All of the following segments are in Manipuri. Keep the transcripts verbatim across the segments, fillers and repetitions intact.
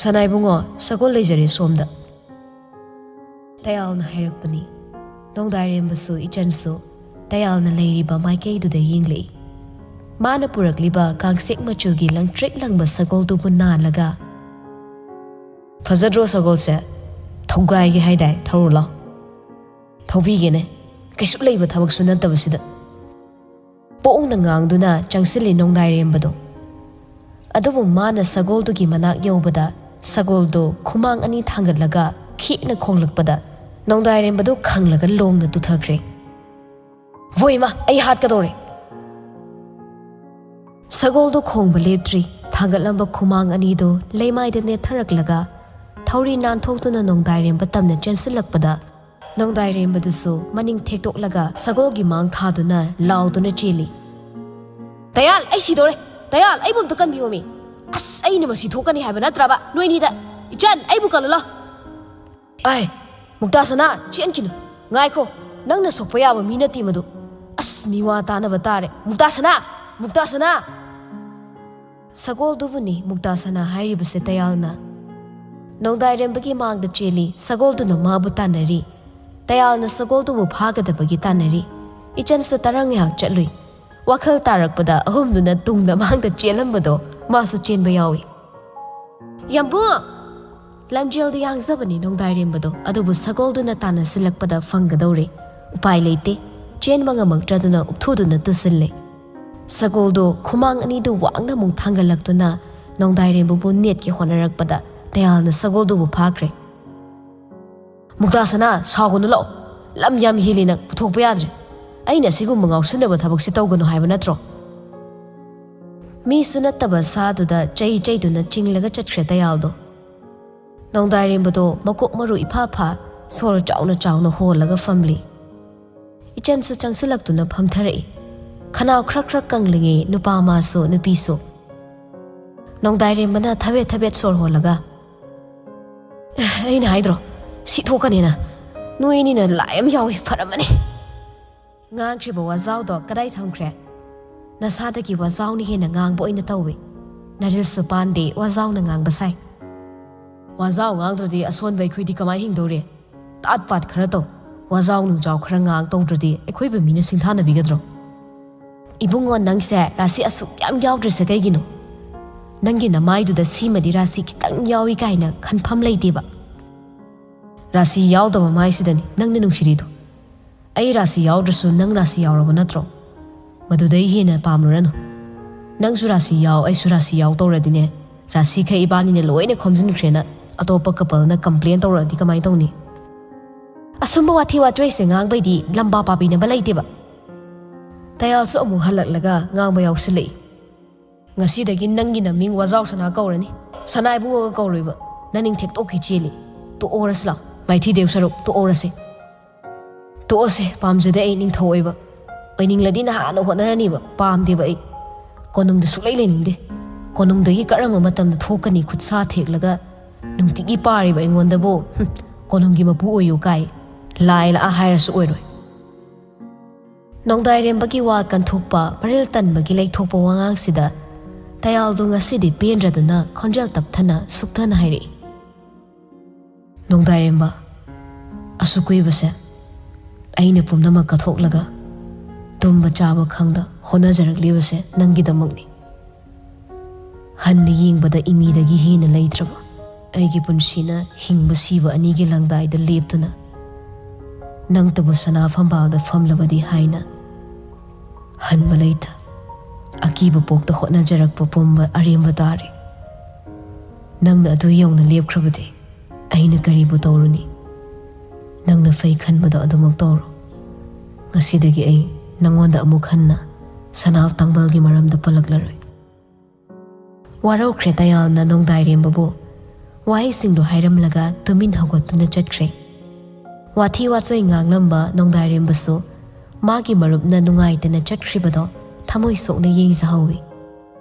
"ꯁꯅꯥ ꯏꯕꯨꯡꯉꯣ, ꯁꯒꯣꯜ ꯂꯩꯖꯔꯦ ꯁꯣꯝꯗ", ꯇꯌꯥꯜꯅ ꯍꯥꯏꯔꯛꯄꯅꯤ꯫ ꯅꯣꯡꯗꯥꯏꯔꯦꯝꯕꯁꯨ ꯏꯆꯟꯁꯨ ꯇꯌꯥꯜꯅ ꯂꯩꯔꯤꯕ ꯃꯥꯏꯀꯩꯗꯨꯗ ꯌꯦꯡꯂꯛꯏ꯫ ꯃꯥꯅ ꯄꯨꯔꯛꯂꯤꯕ ꯀꯥꯡꯁꯦꯛ ꯃꯆꯨꯒꯤ ꯂꯪꯇ꯭ꯔꯤꯛ ꯂꯪꯕ ꯁꯒꯣꯜꯗꯨꯕꯨ ꯅꯥꯜꯂꯒ, "ꯐꯖꯗ꯭ꯔꯣ ꯁꯒꯣꯜꯁꯦ? ꯊꯧꯒꯥꯏꯒꯦ ꯍꯥꯏꯗꯥꯏ? ꯊꯧꯔꯨ ꯂꯥꯎ꯫ ꯊꯧꯕꯤꯒꯦꯅꯦ, ꯀꯩꯁꯨ ꯂꯩꯕ ꯊꯕꯛꯁꯨ ꯅꯠꯇꯕꯁꯤꯗ", ꯄꯣꯡꯅ ꯉꯥꯡꯗꯨꯅ ꯆꯪꯁꯤꯜꯂꯤ ꯅꯣꯡꯗꯥꯏꯔꯦꯝꯕꯗꯣ꯫ ꯑꯗꯨꯕꯨ ꯃꯥꯅ ꯁꯒꯣꯜꯗꯨꯒꯤ ꯃꯅꯥꯛ ꯌꯧꯕꯗ, ꯁꯒꯣꯜꯗꯨ ꯈꯨꯃꯥꯡ ꯑꯅꯤ ꯊꯥꯡꯒꯠꯂꯒ ꯈꯤꯛꯅ ꯈꯣꯡꯂꯛꯄꯗ, ꯅꯣꯡꯗꯥꯏꯔꯦꯝꯕꯗꯨ ꯈꯪꯂꯒ ꯂꯣꯡꯅ ꯇꯨꯊꯈ꯭ꯔꯦ꯫ "ꯍꯣꯏꯃ, ꯑꯩ ꯍꯥꯠꯀꯗꯧꯔꯦ!" ꯁꯒꯣꯜꯗꯨ ꯈꯣꯡꯕ ꯂꯦꯞꯇ꯭ꯔꯤ꯫ ꯊꯥꯡꯒꯠꯂꯝꯕ ꯈꯨꯃꯥꯡ ꯑꯅꯤꯗꯨ ꯂꯩꯃꯥꯏꯗ ꯅꯦꯠꯊꯔꯛꯂꯒ, ꯊꯧꯔꯤ ꯅꯥꯟꯊꯣꯛꯇꯨꯅ ꯅꯣꯡꯗꯥꯏꯔꯦꯝꯕ ꯇꯝꯅ ꯆꯦꯟꯁꯤꯜꯂꯛꯄꯗ, ꯅꯣꯡꯗꯥꯏꯔꯦꯝꯕꯗꯨꯁꯨ ꯃꯅꯤꯡ ꯊꯦꯛꯇꯣꯛꯂꯒ ꯁꯒꯣꯜꯒꯤ ꯃꯥꯡ ꯊꯥꯗꯨꯅ ꯂꯥꯎꯗꯨꯅ ꯆꯦꯜꯂꯤ꯫ "ꯇꯌꯥꯜ, ꯑꯩ ꯁꯤꯗꯧꯔꯦ! ꯇꯌꯥꯜ, ꯑꯩꯕꯨ ꯑꯝꯇ ꯀꯟꯕꯤꯌꯣꯃꯤ! ꯑꯁ, ꯑꯩꯅ ꯃꯁꯤ ꯊꯣꯛꯀꯅꯤ ꯍꯥꯏꯕ ꯅꯠꯇ꯭ꯔꯕ ꯅꯣꯏꯅꯤꯗ? ꯏꯆꯟ, ꯑꯩꯕꯨ ꯀꯜꯂꯨ ꯂꯥꯎ!" "ꯑꯥꯏ, ꯃꯨꯛꯇꯥ ꯁꯅꯥ, ꯆꯦꯟꯈꯤꯅꯨ! ꯉꯥꯏꯈꯣ, ꯅꯪꯅ ꯁꯣꯛꯄ ꯌꯥꯕ ꯃꯤ ꯅꯠꯇꯦ ꯃꯗꯨ꯫ ꯑꯁ, ꯃꯤꯋꯥ ꯇꯥꯅꯕ ꯇꯥꯔꯦ꯫ ꯃꯨꯛꯇꯥ ꯁꯅꯥ! ꯃꯨꯛꯇꯥ ꯁꯅꯥ!" ꯁꯒꯣꯜꯗꯨꯕꯨꯅꯤ ꯃꯨꯛꯇꯥ ꯁꯅꯥ ꯍꯥꯏꯔꯤꯕꯁꯦ ꯇꯌꯥꯜꯅ꯫ ꯅꯣꯡꯗꯥꯏꯔꯦꯝꯕꯒꯤ ꯃꯥꯡꯗ ꯆꯦꯜꯂꯤ, ꯁꯒꯣꯜꯗꯨꯅ ꯃꯥꯕꯨ ꯇꯥꯟꯅꯔꯤ꯫ ꯇꯌꯥꯜꯅ ꯁꯒꯣꯜꯗꯨꯕꯨ ꯐꯥꯒꯗꯕꯒꯤ ꯇꯥꯟꯅꯔꯤ꯫ ꯏꯆꯟꯁꯨ ꯇꯔꯥ ꯉꯥꯏꯍꯥꯛ ꯆꯠꯂꯨꯏ꯫ ꯋꯥꯈꯜ ꯇꯥꯔꯛꯄꯗ ꯑꯍꯨꯝꯗꯨꯅ ꯇꯨꯡꯗ ꯃꯥꯡꯗ ꯆꯦꯜꯂꯝꯕꯗꯣ ꯃꯥꯁꯨ ꯆꯦꯟꯕ ꯌꯥꯎꯏ꯫ "ꯌꯥꯝꯕꯨꯡ!" ꯂꯝꯖꯦꯜꯗ ꯌꯥꯡꯖꯕꯅꯤ ꯅꯣꯡꯗꯥꯏꯔꯦꯝꯕꯗꯣ, ꯑꯗꯨꯕꯨ ꯁꯒꯣꯜꯗꯨꯅ ꯇꯥꯟꯅꯁꯤꯜꯂꯛꯄꯗ ꯐꯪꯒꯗꯧꯔꯦ꯫ ꯎꯄꯥꯏ ꯂꯩꯇꯦ꯫ ꯆꯦꯟꯕ ꯉꯝꯃꯛꯇ꯭ꯔꯗꯨꯅ ꯎꯞꯊꯨꯗꯨꯅ ꯇꯨꯁꯤꯜꯂꯦ꯫ ꯁꯒꯣꯜꯗꯨ ꯈꯨꯃꯥꯡ ꯑꯅꯤꯗꯨ ꯋꯥꯡꯅ ꯑꯃꯨꯛ ꯊꯥꯡꯒꯠꯂꯛꯇꯨꯅ ꯅꯣꯡꯗꯥꯏꯔꯦꯝꯕꯕꯨ ꯅꯦꯠꯀꯦ ꯍꯣꯠꯅꯔꯛꯄꯗ ꯇꯌꯥꯜꯅ ꯁꯒꯣꯜꯗꯨꯕꯨ ꯐꯥꯈ꯭ꯔꯦ꯫ "ꯃꯨꯛꯇꯥ ꯁꯅꯥ, ꯁꯥꯎꯒꯅꯨ ꯂꯥꯛꯑꯣ꯫ ꯂꯝ ꯌꯥꯝ ꯍꯦꯜꯂꯤ ꯅꯪ, ꯄꯨꯊꯣꯛꯄ ꯌꯥꯗ꯭ꯔꯦ꯫ ꯑꯩꯅ ꯑꯁꯤꯒꯨꯝꯕ ꯉꯥꯎꯁꯤꯟꯅꯕ ꯊꯕꯛꯁꯤ ꯇꯧꯒꯅꯨ ꯍꯥꯏꯕ ꯅꯠꯇ꯭ꯔꯣ?" ꯃꯤꯁꯨ ꯅꯠꯇꯕ ꯁꯥꯗꯨꯗ ꯆꯩ ꯆꯩꯗꯨꯅ ꯆꯤꯡꯂꯒ ꯆꯠꯈ꯭ꯔꯦ ꯇꯌꯥꯜꯗꯣ꯫ ꯅꯣꯡꯗꯥꯏꯔꯦꯝꯕꯗꯣ ꯃꯀꯣꯛ ꯃꯔꯨ ꯏꯐꯥ ꯐꯥ, ꯁꯣꯔ ꯆꯥꯎꯅ ꯆꯥꯎꯅ ꯍꯣꯜꯂꯒ ꯐꯝꯂꯤ꯫ ꯏꯆꯟꯁꯨ ꯆꯪꯁꯤꯜꯂꯛꯇꯨꯅ ꯐꯝꯊꯔꯛꯏ꯫ ꯈꯅꯥꯎ ꯈ꯭ꯔꯛ ꯈ꯭ꯔꯛ ꯀꯪꯂꯤꯉꯩ ꯅꯨꯄꯥ ꯃꯥꯁꯨ ꯅꯨꯄꯤꯁꯨ꯫ ꯅꯣꯡꯗꯥꯏꯔꯦꯝꯕꯅ ꯊꯕꯦꯠ ꯊꯕꯦꯠ ꯁꯣꯔ ꯍꯣꯜꯂꯒ, "ꯑꯩꯅ ꯍꯥꯏꯗ꯭ꯔꯣ, ꯁꯤ ꯊꯣꯛꯀꯅꯤꯅ? ꯅꯣꯏ ꯑꯅꯤꯅ ꯂꯥꯏ ꯑꯃ ꯌꯥꯎꯏ, ꯐꯔꯝꯃꯅꯤ!" ꯉꯥꯡꯈ꯭ꯔꯤꯕ ꯋꯥꯖꯥꯎꯗꯣ ꯀꯗꯥꯏ ꯊꯝꯈ꯭ꯔꯦ? ꯅꯁꯥꯗꯒꯤ ꯋꯥꯖꯥꯎꯅ ꯍꯦꯟꯅ ꯉꯥꯡꯕ ꯑꯣꯏꯅ ꯇꯧꯏ꯫ ꯅꯔꯤꯜꯁꯨ ꯄꯥꯟꯗꯦ, ꯋꯥꯖꯥꯎꯅ ꯉꯥꯡꯕ ꯁꯥꯏ꯫ ꯋꯥꯖꯥꯎ ꯉꯥꯡꯗ꯭ꯔꯗꯤ ꯑꯁꯣꯟꯕ ꯑꯩꯈꯣꯏꯗꯤ ꯀꯃꯥꯏ ꯍꯤꯡꯗꯧꯔꯤ? ꯇꯥꯠ ꯄꯥꯠ ꯈꯔ ꯇꯧ, ꯋꯥꯖꯥꯎ ꯅꯨꯡꯖꯥꯎ ꯈꯔ ꯉꯥꯡ ꯇꯧꯗ꯭ꯔꯗꯤ ꯑꯩꯈꯣꯏꯕꯨ ꯃꯤꯅ ꯁꯤꯡꯊꯥꯅꯕꯤꯒꯗ꯭ꯔꯣ? ꯏꯕꯨꯡꯉꯣ, ꯅꯪꯁꯦ ꯔꯥꯁꯤ ꯑꯁꯨꯛ ꯌꯥꯝ ꯌꯥꯎꯗ꯭ꯔꯤꯁꯦ ꯀꯩꯒꯤꯅꯣ? ꯅꯪꯒꯤ ꯅꯃꯥꯏꯗꯨꯗ ꯁꯤꯃꯗꯤ ꯔꯥꯁꯤ ꯈꯤꯇꯪ ꯌꯥꯎꯏ ꯀꯥꯏꯅ ꯈꯟꯐꯝ ꯂꯩꯇꯦꯕ꯫ ꯔꯥꯁꯤ ꯌꯥꯎꯗꯕ ꯃꯥꯏꯁꯤꯗꯅꯤ ꯅꯪꯅ ꯅꯨꯡꯁꯤꯔꯤꯗꯣ꯫ ꯑꯩ ꯔꯥꯁꯤ ꯌꯥꯎꯗ꯭ꯔꯁꯨ ꯅꯪ ꯔꯥꯁꯤ ꯌꯥꯎꯔꯕ ꯅꯠꯇ꯭ꯔꯣ? ꯃꯗꯨꯗꯩ ꯍꯦꯟꯅ ꯄꯥꯝꯂꯨꯔꯅꯨ꯫ ꯅꯪꯁꯨ ꯔꯥꯁꯤ ꯌꯥꯎ, ꯑꯩꯁꯨ ꯔꯥꯁꯤ ꯌꯥꯎ ꯇꯧꯔꯗꯤꯅꯦ, ꯔꯥꯁꯤꯈꯩ ꯏꯕꯥꯅꯤꯅ ꯂꯣꯏꯅ ꯈꯣꯝꯖꯤꯟꯈ꯭ꯔꯦꯅ ꯑꯇꯣꯞꯄ ꯀꯄꯜꯅ ꯀꯝꯄ꯭ꯂꯦꯟ ꯇꯧꯔꯛꯑꯗꯤ ꯀꯃꯥꯏ ꯇꯧꯅꯤ? ꯑꯁꯨꯝꯕ ꯋꯥꯊꯤ ꯋꯥꯆꯣꯏꯁꯦ ꯉꯥꯡꯕꯩꯗꯤ ꯂꯝꯕꯥ ꯄꯥꯕꯤꯅꯕ ꯂꯩꯇꯦꯕ꯫ ꯇꯌꯥꯜꯁꯨ ꯑꯃꯨꯛ ꯍꯜꯂꯛꯂꯒ ꯉꯥꯡꯕ ꯌꯥꯎꯁꯤꯜꯂꯛꯏ꯫ ꯉꯁꯤꯗꯒꯤ ꯅꯪꯒꯤ ꯅꯃꯤꯡ ꯋꯥꯖꯥꯎ ꯁꯅꯥ ꯀꯧꯔꯅꯤ꯫ ꯁꯅꯥ ꯏꯕꯨꯡꯉꯣꯒ ꯀꯧꯔꯣꯏꯕ꯫ ꯅꯅꯤꯡ ꯊꯦꯛꯇꯣꯛꯈꯤ ꯆꯦꯜꯂꯤ꯫ ꯇꯣꯛꯑꯣꯔꯁꯤ ꯂꯥꯎ꯫ ꯃꯥꯏꯊꯤꯗꯦ ꯁꯔꯨꯛ ꯇꯣꯛꯑꯣꯔꯁꯤ꯫ ꯇꯣꯛꯑꯣꯁꯦ, ꯄꯥꯝꯖꯗꯦ ꯑꯩ ꯅꯤꯡꯊꯧ ꯑꯣꯏꯕ꯫ ꯑꯣꯏꯅꯤꯡꯂꯗꯤ ꯅꯍꯥꯟꯅ ꯍꯣꯠꯅꯔꯅꯤꯕ꯫ ꯄꯥꯝꯗꯦꯕ ꯑꯩ꯫ ꯀꯣꯅꯨꯡꯗ ꯁꯨꯛꯂꯩ ꯂꯩꯅꯤꯡꯗꯦ꯫ ꯀꯣꯅꯨꯡꯗꯒꯤ ꯀꯔꯝꯕ ꯃꯇꯝꯗ ꯊꯣꯛꯀꯅꯤ ꯈꯨꯠꯁꯥ ꯊꯦꯛꯂꯒ ꯅꯨꯡꯇꯤꯒꯤ ꯄꯥꯔꯤꯕ ꯑꯩꯉꯣꯟꯗꯕꯨ, ꯍꯨꯝ, ꯀꯣꯅꯨꯡꯒꯤ ꯃꯄꯨ ꯑꯣꯏꯌꯨ ꯀꯥꯏ꯫ ꯂꯥꯏ ꯂꯥꯛꯑ ꯍꯥꯏꯔꯁꯨ ꯑꯣꯏꯔꯣꯏ꯫ ꯅꯣꯡꯗꯥꯏꯔꯦꯝꯕꯒꯤ ꯋꯥ ꯀꯟꯊꯣꯛꯄ, ꯃꯔꯤꯜ ꯇꯟꯕꯒꯤ ꯂꯩꯊꯣꯛꯄ ꯋꯥꯉꯥꯡꯁꯤꯗ ꯇꯌꯥꯜꯗꯨ ꯉꯁꯤꯗꯤ ꯄꯦꯟꯗ꯭ꯔꯗꯨꯅ ꯈꯣꯟꯖꯦꯜ ꯇꯞꯊꯅ ꯁꯨꯛꯊꯅ ꯍꯥꯏꯔꯛꯏ꯫ ꯅꯣꯡꯗꯥꯏꯔꯦꯝꯕ, ꯑꯁꯨꯛ ꯀꯨꯏꯕꯁꯦ ꯑꯩꯅ ꯄꯨꯝꯅꯃꯛ ꯀꯠꯊꯣꯛꯂꯒ ꯇꯨꯝꯕ ꯆꯥꯕ ꯈꯪꯗ ꯍꯣꯠꯅꯖꯔꯛꯂꯤꯕꯁꯦ ꯅꯪꯒꯤꯗꯃꯛꯅꯤ꯫ ꯍꯟꯅ ꯌꯦꯡꯕꯗ ꯏꯃꯤꯗꯒꯤ ꯍꯦꯟꯅ ꯂꯩꯇ꯭ꯔꯕ ꯑꯩꯒꯤ ꯄꯨꯟꯁꯤꯅ ꯍꯤꯡꯕ ꯁꯤꯕ ꯑꯅꯤꯒꯤ ꯂꯪꯗꯥꯏꯗ ꯂꯦꯞꯇꯨꯅ ꯅꯪꯇꯕꯨ ꯁꯅꯥ ꯐꯝꯕꯥꯜꯗ ꯐꯝꯂꯕꯗꯤ ꯍꯥꯏꯅ ꯍꯟꯕ ꯂꯩꯇ ꯑꯀꯤꯕ ꯄꯣꯛꯇ ꯍꯣꯠꯅꯖꯔꯛꯄ ꯄꯨꯝꯕ ꯑꯔꯦꯝꯕ ꯇꯥꯔꯦ꯫ ꯅꯪꯅ ꯑꯗꯨ ꯌꯧꯅ ꯂꯦꯞꯈ꯭ꯔꯕꯗꯤ ꯑꯩꯅ ꯀꯔꯤꯕꯨ ꯇꯧꯔꯨꯅꯤ? ꯅꯪꯅ ꯐꯩ ꯈꯟꯕꯗꯣ ꯑꯗꯨꯃꯛ ꯇꯧꯔꯣ꯫ ꯉꯁꯤꯗꯒꯤ ꯑꯩ ꯅꯪꯉꯣꯟꯗ ꯑꯃꯨꯛ ꯍꯟꯅ ꯁꯅꯥ ꯇꯥꯡꯕꯜꯒꯤ ꯃꯔꯝꯗ ꯄꯜꯂꯛꯂꯔꯣꯏ꯫ ꯋꯥꯔꯧꯈ꯭ꯔꯦ ꯇꯌꯥꯜꯅ ꯅꯣꯡꯗꯥꯏꯔꯦꯝꯕꯕꯨ꯫ ꯋꯥꯍꯩꯁꯤꯡꯗꯨ ꯍꯥꯏꯔꯝꯂꯒ ꯇꯨꯃꯤꯟ ꯍꯧꯒꯠꯇꯨꯅ ꯆꯠꯈ꯭ꯔꯦ꯫ ꯋꯥꯊꯤ ꯋꯥꯆꯣꯏ ꯉꯥꯡꯂꯝꯕ ꯅꯣꯡꯗꯥꯏꯔꯦꯝꯕꯁꯨ ꯃꯥꯒꯤ ꯃꯔꯨꯞꯅ ꯅꯨꯡꯉꯥꯏꯇꯅ ꯆꯠꯈ꯭ꯔꯤꯕꯗꯣ ꯊꯃꯣꯏ ꯁꯣꯛꯅ ꯌꯦꯡꯖꯍꯧꯏ꯫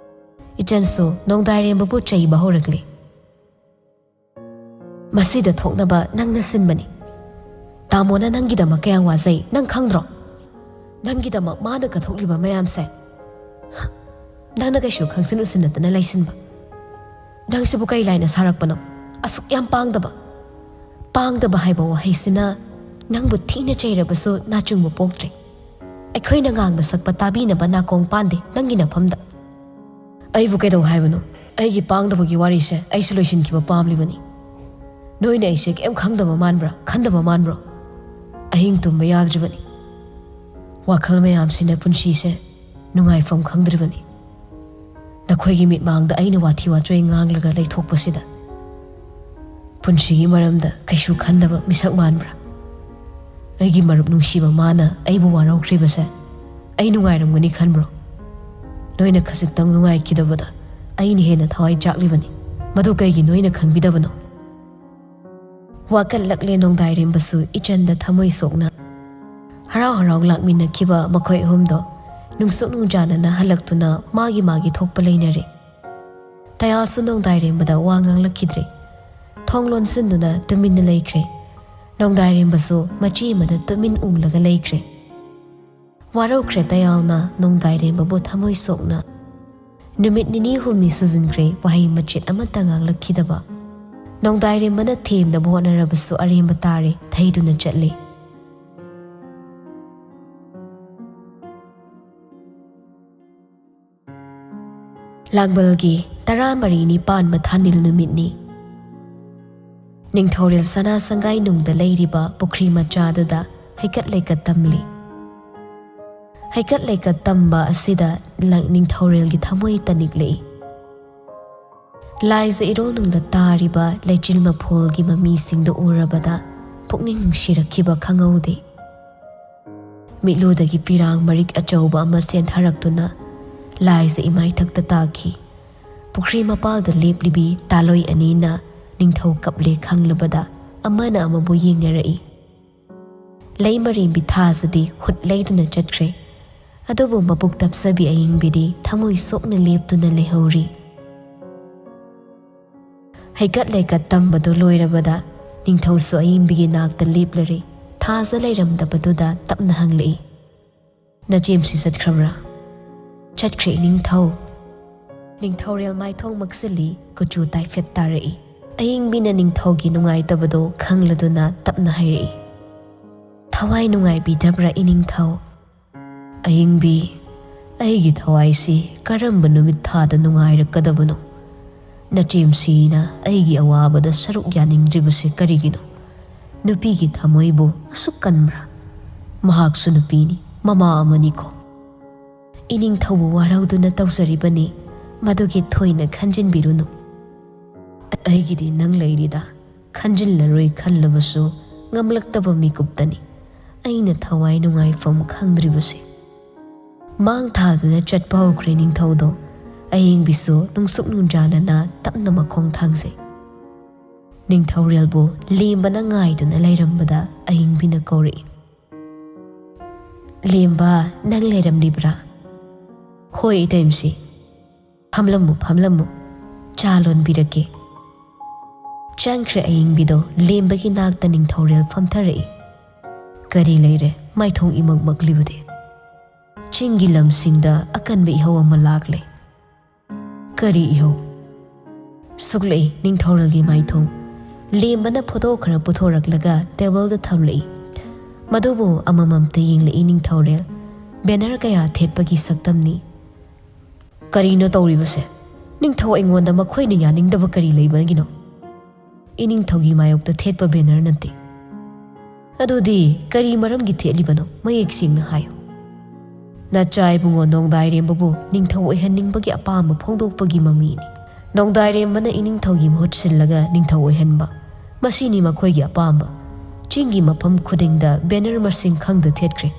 ꯏꯆꯟꯁꯨ ꯅꯣꯡꯗꯥꯏꯔꯦꯝꯕꯕꯨ ꯆꯩꯕ ꯍꯧꯔꯛꯂꯦ꯫ ꯃꯁꯤꯗ ꯊꯣꯛꯅꯕ ꯅꯪꯅ ꯁꯤꯟꯕꯅꯤ꯫ ꯇꯥꯃꯣꯅ ꯅꯪꯒꯤꯗꯃꯛ ꯀꯌꯥꯝ ꯋꯥꯖꯩ ꯅꯪ ꯈꯪꯗ꯭ꯔꯣ? ꯅꯪꯒꯤꯗꯃꯛ ꯃꯥꯅ ꯀꯠꯊꯣꯛꯂꯤꯕ ꯃꯌꯥꯝꯁꯦ ꯅꯪꯅ ꯀꯩꯁꯨ ꯈꯪꯁꯤꯟ ꯎꯁꯤꯟꯅꯗꯅ ꯂꯩꯁꯤꯟꯕ꯫ ꯅꯪꯁꯤꯕꯨ ꯀꯩ ꯂꯥꯏꯅ ꯁꯥꯔꯛꯄꯅꯣ? ꯑꯁꯨꯛ ꯌꯥꯝ ꯄꯥꯡꯗꯕ, ꯄꯥꯡꯗꯕ ꯍꯥꯏꯕ ꯋꯥꯍꯩꯁꯤꯅ ꯅꯪꯕꯨ ꯊꯤꯅ ꯆꯩꯔꯕꯁꯨ ꯅꯥꯆꯨꯡꯕ ꯄꯣꯛꯇ꯭ꯔꯦ꯫ ꯑꯩꯈꯣꯏꯅ ꯉꯥꯡꯕ ꯁꯛꯄ ꯇꯥꯕꯤꯅꯕ ꯅꯥꯀꯣꯡ ꯄꯥꯟꯗꯦ ꯅꯪꯒꯤ ꯅꯐꯝꯗ꯫ ꯑꯩꯕꯨ ꯀꯩꯗꯧ ꯍꯥꯏꯕꯅꯣ? ꯑꯩꯒꯤ ꯄꯥꯡꯗꯕꯒꯤ ꯋꯥꯔꯤꯁꯦ ꯑꯩꯁꯨ ꯂꯣꯏꯁꯤꯟꯈꯤꯕ ꯄꯥꯝꯂꯤꯕꯅꯤ꯫ ꯅꯣꯏꯅ ꯑꯩꯁꯦ ꯀꯩꯝ ꯈꯪꯗꯕ ꯃꯥꯟꯕ꯭ꯔꯥ, ꯈꯟꯗꯕ ꯃꯥꯟꯕ꯭ꯔꯣ? ꯑꯍꯤꯡ ꯇꯨꯝꯕ ꯌꯥꯗ꯭ꯔꯤꯕꯅꯤ꯫ ꯋꯥꯈꯜ ꯃꯌꯥꯝꯁꯤꯅ ꯄꯨꯟꯁꯤꯁꯦ ꯅꯨꯡꯉꯥꯏꯐꯝ ꯈꯪꯗ꯭ꯔꯤꯕꯅꯤ꯫ ꯅꯈꯣꯏꯒꯤ ꯃꯤꯠꯃꯥꯡꯗ ꯑꯩꯅ ꯋꯥꯊꯤ ꯋꯥꯆꯣꯏ ꯉꯥꯡꯂꯒ ꯂꯩꯊꯣꯛꯄꯁꯤꯗ ꯄꯨꯟꯁꯤꯒꯤ ꯃꯔꯝꯗ ꯀꯩꯁꯨ ꯈꯟꯗꯕ ꯃꯤꯁꯛ ꯃꯥꯟꯕ꯭ꯔꯥ? ꯑꯩꯒꯤ ꯃꯔꯨꯞ ꯅꯨꯡꯁꯤꯕ ꯃꯥꯅ ꯑꯩꯕꯨ ꯋꯥꯔꯧꯈ꯭ꯔꯤꯕꯁꯦ ꯑꯩ ꯅꯨꯡꯉꯥꯏꯔꯝꯒꯅꯤ ꯈꯟꯕ꯭ꯔꯣ? ꯅꯣꯏꯅ ꯈꯖꯤꯛꯇꯪ ꯅꯨꯡꯉꯥꯏꯈꯤꯗꯕꯗ ꯑꯩꯅ ꯍꯦꯟꯅ ꯊꯋꯥꯏ ꯆꯥꯛꯂꯤꯕꯅꯤ꯫ ꯃꯗꯨ ꯀꯩꯒꯤ ꯅꯣꯏꯅ ꯈꯪꯕꯤꯗꯕꯅꯣ? ꯋꯥꯀꯠꯂꯛꯂꯦ ꯅꯣꯡꯗꯥꯏꯔꯦꯝꯕꯁꯨ ꯏꯆꯟꯗ ꯊꯃꯣꯏ ꯁꯣꯛꯅ꯫ ꯍꯔꯥꯎ ꯍꯔꯥꯎ ꯂꯥꯛꯃꯤꯟꯅꯈꯤꯕ ꯃꯈꯣꯏ ꯑꯍꯨꯝꯗꯣ ꯅꯨꯡꯁꯨꯛ ꯅꯨꯡꯖꯥꯅꯅ ꯍꯜꯂꯛꯇꯨꯅ ꯃꯥꯒꯤ ꯃꯥꯒꯤ ꯊꯣꯛꯄ ꯂꯩꯅꯔꯦ꯫ ꯇꯌꯥꯜꯁꯨ ꯅꯣꯡꯗꯥꯏꯔꯦꯝꯕꯗ ꯋꯥ ꯉꯥꯡꯂꯛꯈꯤꯗ꯭ꯔꯦ꯫ ꯊꯣꯡ ꯂꯣꯟꯁꯤꯟꯗꯨꯅ ꯇꯨꯃꯤꯟꯅ ꯂꯩꯈ꯭ꯔꯦ꯫ ꯅꯣꯡꯗꯥꯏꯔꯦꯝꯕꯁꯨ ꯃꯆꯤ ꯑꯃꯗ ꯇꯨꯃꯤꯟ ꯎꯪꯂꯒ ꯂꯩꯈ꯭ꯔꯦ꯫ ꯋꯥꯔꯧꯈ꯭ꯔꯦ ꯇꯌꯥꯜꯅ ꯅꯣꯡꯗꯥꯏꯔꯦꯝꯕꯕꯨ ꯊꯃꯣꯏ ꯁꯣꯛꯅ꯫ ꯅꯨꯃꯤꯠ ꯅꯤꯅꯤ ꯍꯨꯝꯅꯤ ꯁꯨꯖꯤꯟꯈ꯭ꯔꯦ ꯋꯥꯍꯩ ꯃꯆꯦꯠ ꯑꯃꯠꯇ ꯉꯥꯡꯂꯛꯈꯤꯗꯕ꯫ ꯅꯣꯡꯗꯥꯏꯔꯦꯝꯕꯅ ꯊꯦꯝꯅꯕ ꯍꯣꯠꯅꯔꯕꯁꯨ ꯑꯔꯦꯝꯕ ꯇꯥꯔꯦ, ꯊꯩꯗꯨꯅ ꯆꯠꯂꯦ꯫ ꯂꯥꯡꯕꯜꯒꯤ ꯇꯔꯥꯃꯔꯤꯅꯤ ꯄꯥꯟꯕ ꯊꯥꯅꯤꯜ ꯅꯨꯃꯤꯠꯅꯤ꯫ ꯅꯤꯡꯊꯧꯔꯦꯜ ꯁꯅꯥ ꯁꯪꯒꯥꯏ ꯅꯨꯡꯗ ꯂꯩꯔꯤꯕ ꯄꯨꯈ꯭ꯔꯤ ꯃꯆꯥꯗꯨꯗ ꯍꯩꯀꯠ ꯂꯩꯀꯠ ꯇꯝꯂꯤ꯫ ꯍꯩꯀꯠ ꯂꯩꯀꯠ ꯇꯝꯕ ꯑꯁꯤꯗ ꯂ-, ꯅꯤꯡꯊꯧꯔꯦꯜꯒꯤ ꯊꯃꯣꯏ ꯇꯅꯤꯛꯂꯛꯏ꯫ ꯂꯥꯏꯖ ꯏꯔꯣꯜꯅꯨꯡꯗ ꯇꯥꯔꯤꯕ ꯂꯩꯆꯤꯜ ꯃꯐꯣꯜꯒꯤ ꯃꯃꯤꯁꯤꯡꯗꯨ ꯎꯔꯕꯗ ꯄꯨꯛꯅꯤꯡ ꯅꯨꯡꯁꯤꯔꯛꯈꯤꯕ ꯈꯪꯍꯧꯗꯦ꯫ ꯃꯤꯠꯂꯨꯗꯒꯤ ꯄꯤꯔꯥꯡ ꯃꯔꯤꯛ ꯑꯆꯧꯕ ꯑꯃ ꯆꯦꯟꯊꯔꯛꯇꯨꯅ ꯂꯥꯏꯖ ꯏꯃꯥꯏꯊꯛꯇ ꯇꯥꯈꯤ꯫ ꯄꯨꯈ꯭ꯔꯤ ꯃꯄꯥꯜꯗ ꯂꯦꯞꯂꯤꯕꯤ ꯇꯥꯂꯣꯏ ꯑꯅꯤꯅ ꯅꯤꯡꯊꯧ ꯀꯞꯂꯦ ꯈꯪꯂꯕꯗ ꯑꯃꯅ ꯑꯃꯕꯨ ꯌꯦꯡꯅꯔꯛꯏ꯫ ꯂꯩꯃꯔꯦꯝꯕꯤ ꯊꯥꯖꯗꯤ ꯍꯨꯠ ꯂꯩꯗꯨꯅ ꯆꯠꯈ꯭ꯔꯦ꯫ ꯑꯗꯨꯕꯨ ꯃꯕꯨꯛ ꯇꯞꯆꯕꯤ ꯑꯏꯪꯕꯤꯗꯤ ꯊꯃꯣꯏ ꯁꯣꯛꯅ ꯂꯦꯞꯇꯨꯅ ꯂꯩꯍꯧꯔꯤ꯫ ꯍꯩꯀꯠ ꯂꯩꯀꯠ ꯇꯝꯕꯗꯨ ꯂꯣꯏꯔꯕꯗ ꯅꯤꯡꯊꯧꯁꯨ ꯑꯏꯪꯕꯤꯒꯤ ꯅꯥꯛꯇ ꯂꯦꯞꯂꯔꯦ꯫ ꯊꯥꯖ ꯂꯩꯔꯝꯗꯕꯗꯨꯗ ꯇꯞꯅ ꯍꯪꯂꯛꯏ, "ꯅꯆꯦꯝꯁꯤ ꯆꯠꯈ꯭ꯔꯕ꯭ꯔꯥ?" "ꯆꯠꯈ꯭ꯔꯦ ꯏꯅꯤꯡꯊꯧ꯫" ꯅꯤꯡꯊꯧꯔꯦꯜ ꯃꯥꯏꯊꯣꯡ ꯃꯛꯁꯤꯜꯂꯤ, ꯀꯨꯆꯨ ꯇꯥꯏꯐꯦꯠ ꯇꯥꯔꯛꯏ꯫ ꯑꯏꯪꯕꯤꯅ ꯅꯤꯡꯊꯧꯒꯤ ꯅꯨꯡꯉꯥꯏꯇꯕꯗꯣ ꯈꯪꯂꯗꯨꯅ ꯇꯞꯅ ꯍꯥꯏꯔꯛꯏ, "ꯊꯋꯥꯏ ꯅꯨꯡꯉꯥꯏꯕꯤꯗꯕ꯭ꯔꯥ, ꯏꯅꯤꯡꯊꯧ?" "ꯑꯏꯪꯕꯤ, ꯑꯩꯒꯤ ꯊꯋꯥꯏꯁꯤ ꯀꯔꯝꯕ ꯅꯨꯃꯤꯠ ꯊꯥꯗ ꯅꯨꯡꯉꯥꯏꯔꯛꯀꯗꯕꯅꯣ? ꯅꯆꯦꯝꯁꯤꯅ ꯑꯩꯒꯤ ꯑꯋꯥꯕꯗ ꯁꯔꯨꯛ ꯌꯥꯅꯤꯡꯗ꯭ꯔꯤꯕꯁꯤ ꯀꯔꯤꯒꯤꯅꯣ? ꯅꯨꯄꯤꯒꯤ ꯊꯃꯣꯏꯕꯨ ꯑꯁꯨꯛ ꯀꯟꯕ꯭ꯔꯥ? ꯃꯍꯥꯛꯁꯨ ꯅꯨꯄꯤꯅꯤ, ꯃꯃꯥ ꯑꯃꯅꯤꯀꯣ꯫ ꯏꯅꯤꯡꯊꯧꯕꯨ ꯋꯥꯔꯧꯗꯨꯅ ꯇꯧꯖꯔꯤꯕꯅꯤ, ꯃꯗꯨꯒꯤ ꯊꯣꯏꯅ ꯈꯟꯖꯤꯟꯕꯤꯔꯨꯅꯨ꯫ ꯑꯩꯒꯤꯗꯤ ꯅꯪ ꯂꯩꯔꯤꯗ, ꯈꯟꯖꯤꯜꯂꯔꯣꯏ ꯈꯜꯂꯕꯁꯨ ꯉꯝꯂꯛꯇꯕ ꯃꯤꯀꯨꯞꯇꯅꯤ ꯑꯩꯅ ꯊꯋꯥꯏ ꯅꯨꯡꯉꯥꯏꯐꯝ ꯈꯪꯗ꯭ꯔꯤꯕꯁꯦ꯫" ꯃꯥꯡ ꯊꯥꯗꯨꯅ ꯆꯠꯄ ꯍꯧꯈ꯭ꯔꯦ ꯅꯤꯡꯊꯧꯗꯣ꯫ ꯑꯏꯪꯕꯤꯁꯨ ꯅꯨꯡꯁꯨꯛ ꯅꯨꯡꯖꯥꯅꯅ ꯇꯞꯅ ꯃꯈꯣꯡ ꯊꯥꯡꯖꯩ꯫ ꯅꯤꯡꯊꯧꯔꯦꯜꯕꯨ ꯂꯦꯝꯕꯅ ꯉꯥꯏꯗꯨꯅ ꯂꯩꯔꯝꯕꯗ ꯑꯏꯪꯕꯤꯅ ꯀꯧꯔꯛꯏ, "ꯂꯦꯝꯕ, ꯅꯪ ꯂꯩꯔꯝꯂꯤꯕ꯭ꯔꯥ?" "ꯍꯣꯏ, ꯏꯇꯩꯃꯁꯤ꯫ ꯐꯝꯂꯝꯃꯨ, ꯐꯝꯂꯝꯃꯨ꯫ ꯆꯥ ꯂꯣꯟꯕꯤꯔꯛꯀꯦ꯫" ꯆꯪꯈ꯭ꯔꯦ ꯑꯏꯪꯕꯤꯗꯣ꯫ ꯂꯦꯝꯕꯒꯤ ꯅꯥꯛꯇ ꯅꯤꯡꯊꯧꯔꯦꯜ ꯐꯝꯊꯔꯛꯏ꯫ "ꯀꯔꯤ ꯂꯩꯔꯦ ꯃꯥꯏꯊꯣꯡ ꯏꯃꯛꯃꯛꯂꯤꯕꯗꯤ? ꯆꯤꯡꯒꯤ ꯂꯝꯁꯤꯡꯗ ꯑꯀꯟꯕ ꯏꯍꯧ ꯑꯃ ꯂꯥꯛꯂꯦ꯫" "ꯀꯔꯤ ꯏꯍꯧ?" ꯁꯨꯛꯂꯛꯏ ꯅꯤꯡꯊꯧꯔꯦꯜꯒꯤ ꯃꯥꯏꯊꯣꯡ꯫ ꯂꯦꯝꯕꯅ ꯐꯣꯇꯣ ꯈꯔ ꯄꯨꯊꯣꯔꯛꯂꯒ ꯇꯦꯕꯜꯗ ꯊꯝꯂꯛꯏ꯫ ꯃꯗꯨꯕꯨ ꯑꯃꯃꯝꯇ ꯌꯦꯡꯂꯛꯏ ꯅꯤꯡꯊꯧꯔꯦꯜ꯫ ꯕꯦꯅꯔ ꯀꯌꯥ ꯊꯦꯠꯄꯒꯤ ꯁꯛꯇꯝꯅꯤ꯫ "ꯀꯔꯤꯅꯣ ꯇꯧꯔꯤꯕꯁꯦ? ꯅꯤꯡꯊꯧ ꯑꯩꯉꯣꯟꯗ ꯃꯈꯣꯏꯅ ꯌꯥꯅꯤꯡꯗꯕ ꯀꯔꯤ ꯂꯩꯕꯒꯤꯅꯣ?" "ꯏꯅꯤꯡꯊꯧꯒꯤ ꯃꯥꯌꯣꯛꯇ ꯊꯦꯠꯄ ꯕꯦꯅꯔ ꯅꯠꯇꯦ꯫" "ꯑꯗꯨꯗꯤ ꯀꯔꯤ ꯃꯔꯝꯒꯤ ꯊꯦꯠꯂꯤꯕꯅꯣ? ꯃꯌꯦꯛ ꯁꯦꯡꯅ ꯍꯥꯏꯌꯨ꯫" "ꯅꯆꯥ ꯏꯕꯨꯡꯉꯣ ꯅꯣꯡꯗꯥꯏꯔꯦꯝꯕꯕꯨ ꯅꯤꯡꯊꯧ ꯑꯣꯏꯍꯟꯅꯤꯡꯕꯒꯤ ꯑꯄꯥꯝꯕ ꯐꯣꯡꯗꯣꯛꯄꯒꯤ ꯃꯃꯤꯅꯤ꯫ ꯅꯣꯡꯗꯥꯏꯔꯦꯝꯕꯅ ꯏꯅꯤꯡꯊꯧꯒꯤ ꯃꯍꯨꯠ ꯁꯤꯜꯂꯒ ꯅꯤꯡꯊꯧ ꯑꯣꯏꯍꯟꯕ, ꯃꯁꯤꯅꯤ ꯃꯈꯣꯏꯒꯤ ꯑꯄꯥꯝꯕ꯫ ꯆꯤꯡꯒꯤ ꯃꯐꯝ ꯈꯨꯗꯤꯡꯗ ꯕꯦꯅꯔ ꯃꯁꯤꯡ ꯈꯪꯗ ꯊꯦꯠꯈ꯭ꯔꯦ꯫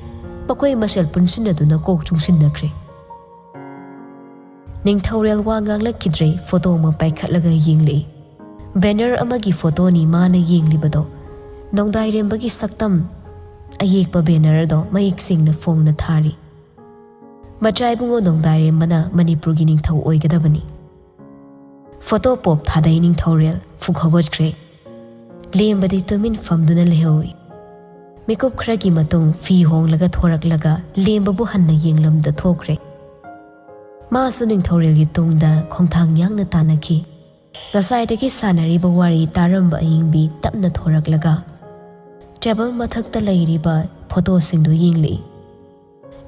ꯃꯈꯣꯏ ꯃꯁꯦꯜ ꯄꯨꯟꯁꯤꯟꯅꯗꯨꯅ ꯀꯣꯛ ꯆꯨꯡꯁꯤꯟꯅꯈ꯭ꯔꯦ꯫" ꯅꯤꯡꯊꯧꯔꯦꯜ ꯋꯥ ꯉꯥꯡꯂꯛꯈꯤꯗ꯭ꯔꯦ, ꯐꯣꯇꯣ ꯑꯃ ꯄꯥꯏꯈꯠꯂꯒ ꯌꯦꯡꯂꯛꯏ꯫ ꯕꯦꯅꯔ ꯑꯃꯒꯤ ꯐꯣꯇꯣꯅꯤ ꯃꯥꯅ ꯌꯦꯡꯂꯤꯕꯗꯣ꯫ ꯅꯣꯡꯗꯥꯏꯔꯦꯝꯕꯒꯤ ꯁꯛꯇꯝ ꯑꯌꯦꯛꯄ ꯕꯦꯅꯔꯗꯣ ꯃꯌꯦꯛ ꯁꯦꯡꯅ ꯐꯣꯡꯅ ꯊꯥꯔꯤ꯫ ꯃꯆꯥ ꯏꯕꯨꯡꯉꯣ ꯅꯣꯡꯗꯥꯏꯔꯦꯝꯕꯅ ꯃꯅꯤꯄꯨꯔꯒꯤ ꯅꯤꯡꯊꯧ ꯑꯣꯏꯒꯗꯕꯅꯤ꯫ ꯐꯣꯇꯣ ꯄꯣꯞ ꯊꯥꯗꯩ ꯅꯤꯡꯊꯧꯔꯦꯜ꯫ ꯐꯨꯛ ꯍꯧꯒꯠꯈ꯭ꯔꯦ꯫ ꯂꯦꯝꯕꯗꯤ ꯇꯨꯃꯤꯟ ꯐꯝꯗꯨꯅ ꯂꯩꯍꯧꯏ꯫ ꯃꯤꯀꯨꯞ ꯈꯔꯒꯤ ꯃꯇꯨꯡ ꯐꯤ ꯍꯣꯡꯂꯒ ꯊꯣꯔꯛꯂꯒ ꯂꯦꯝꯕꯕꯨ ꯍꯟꯅ ꯌꯦꯡꯂꯝꯗ ꯊꯣꯛꯈ꯭ꯔꯦ꯫ ꯃꯥꯁꯨ ꯅꯤꯡꯊꯧꯔꯦꯜꯒꯤ ꯇꯨꯡꯗ ꯈꯣꯡꯊꯥꯡ ꯌꯥꯡꯅ ꯇꯥꯟꯅꯈꯤ꯫ ꯉꯁꯥꯏꯗꯒꯤ ꯁꯥꯟꯅꯔꯤꯕ ꯋꯥꯔꯤ ꯇꯥꯔꯝꯕ ꯑꯍꯤꯡꯕꯤ ꯇꯞꯅ ꯊꯣꯔꯛꯂꯒ ꯇꯦꯕꯜ ꯃꯊꯛꯇ ꯂꯩꯔꯤꯕ ꯐꯣꯇꯣꯁꯤꯡꯗꯨ ꯌꯦꯡꯂꯛꯏ꯫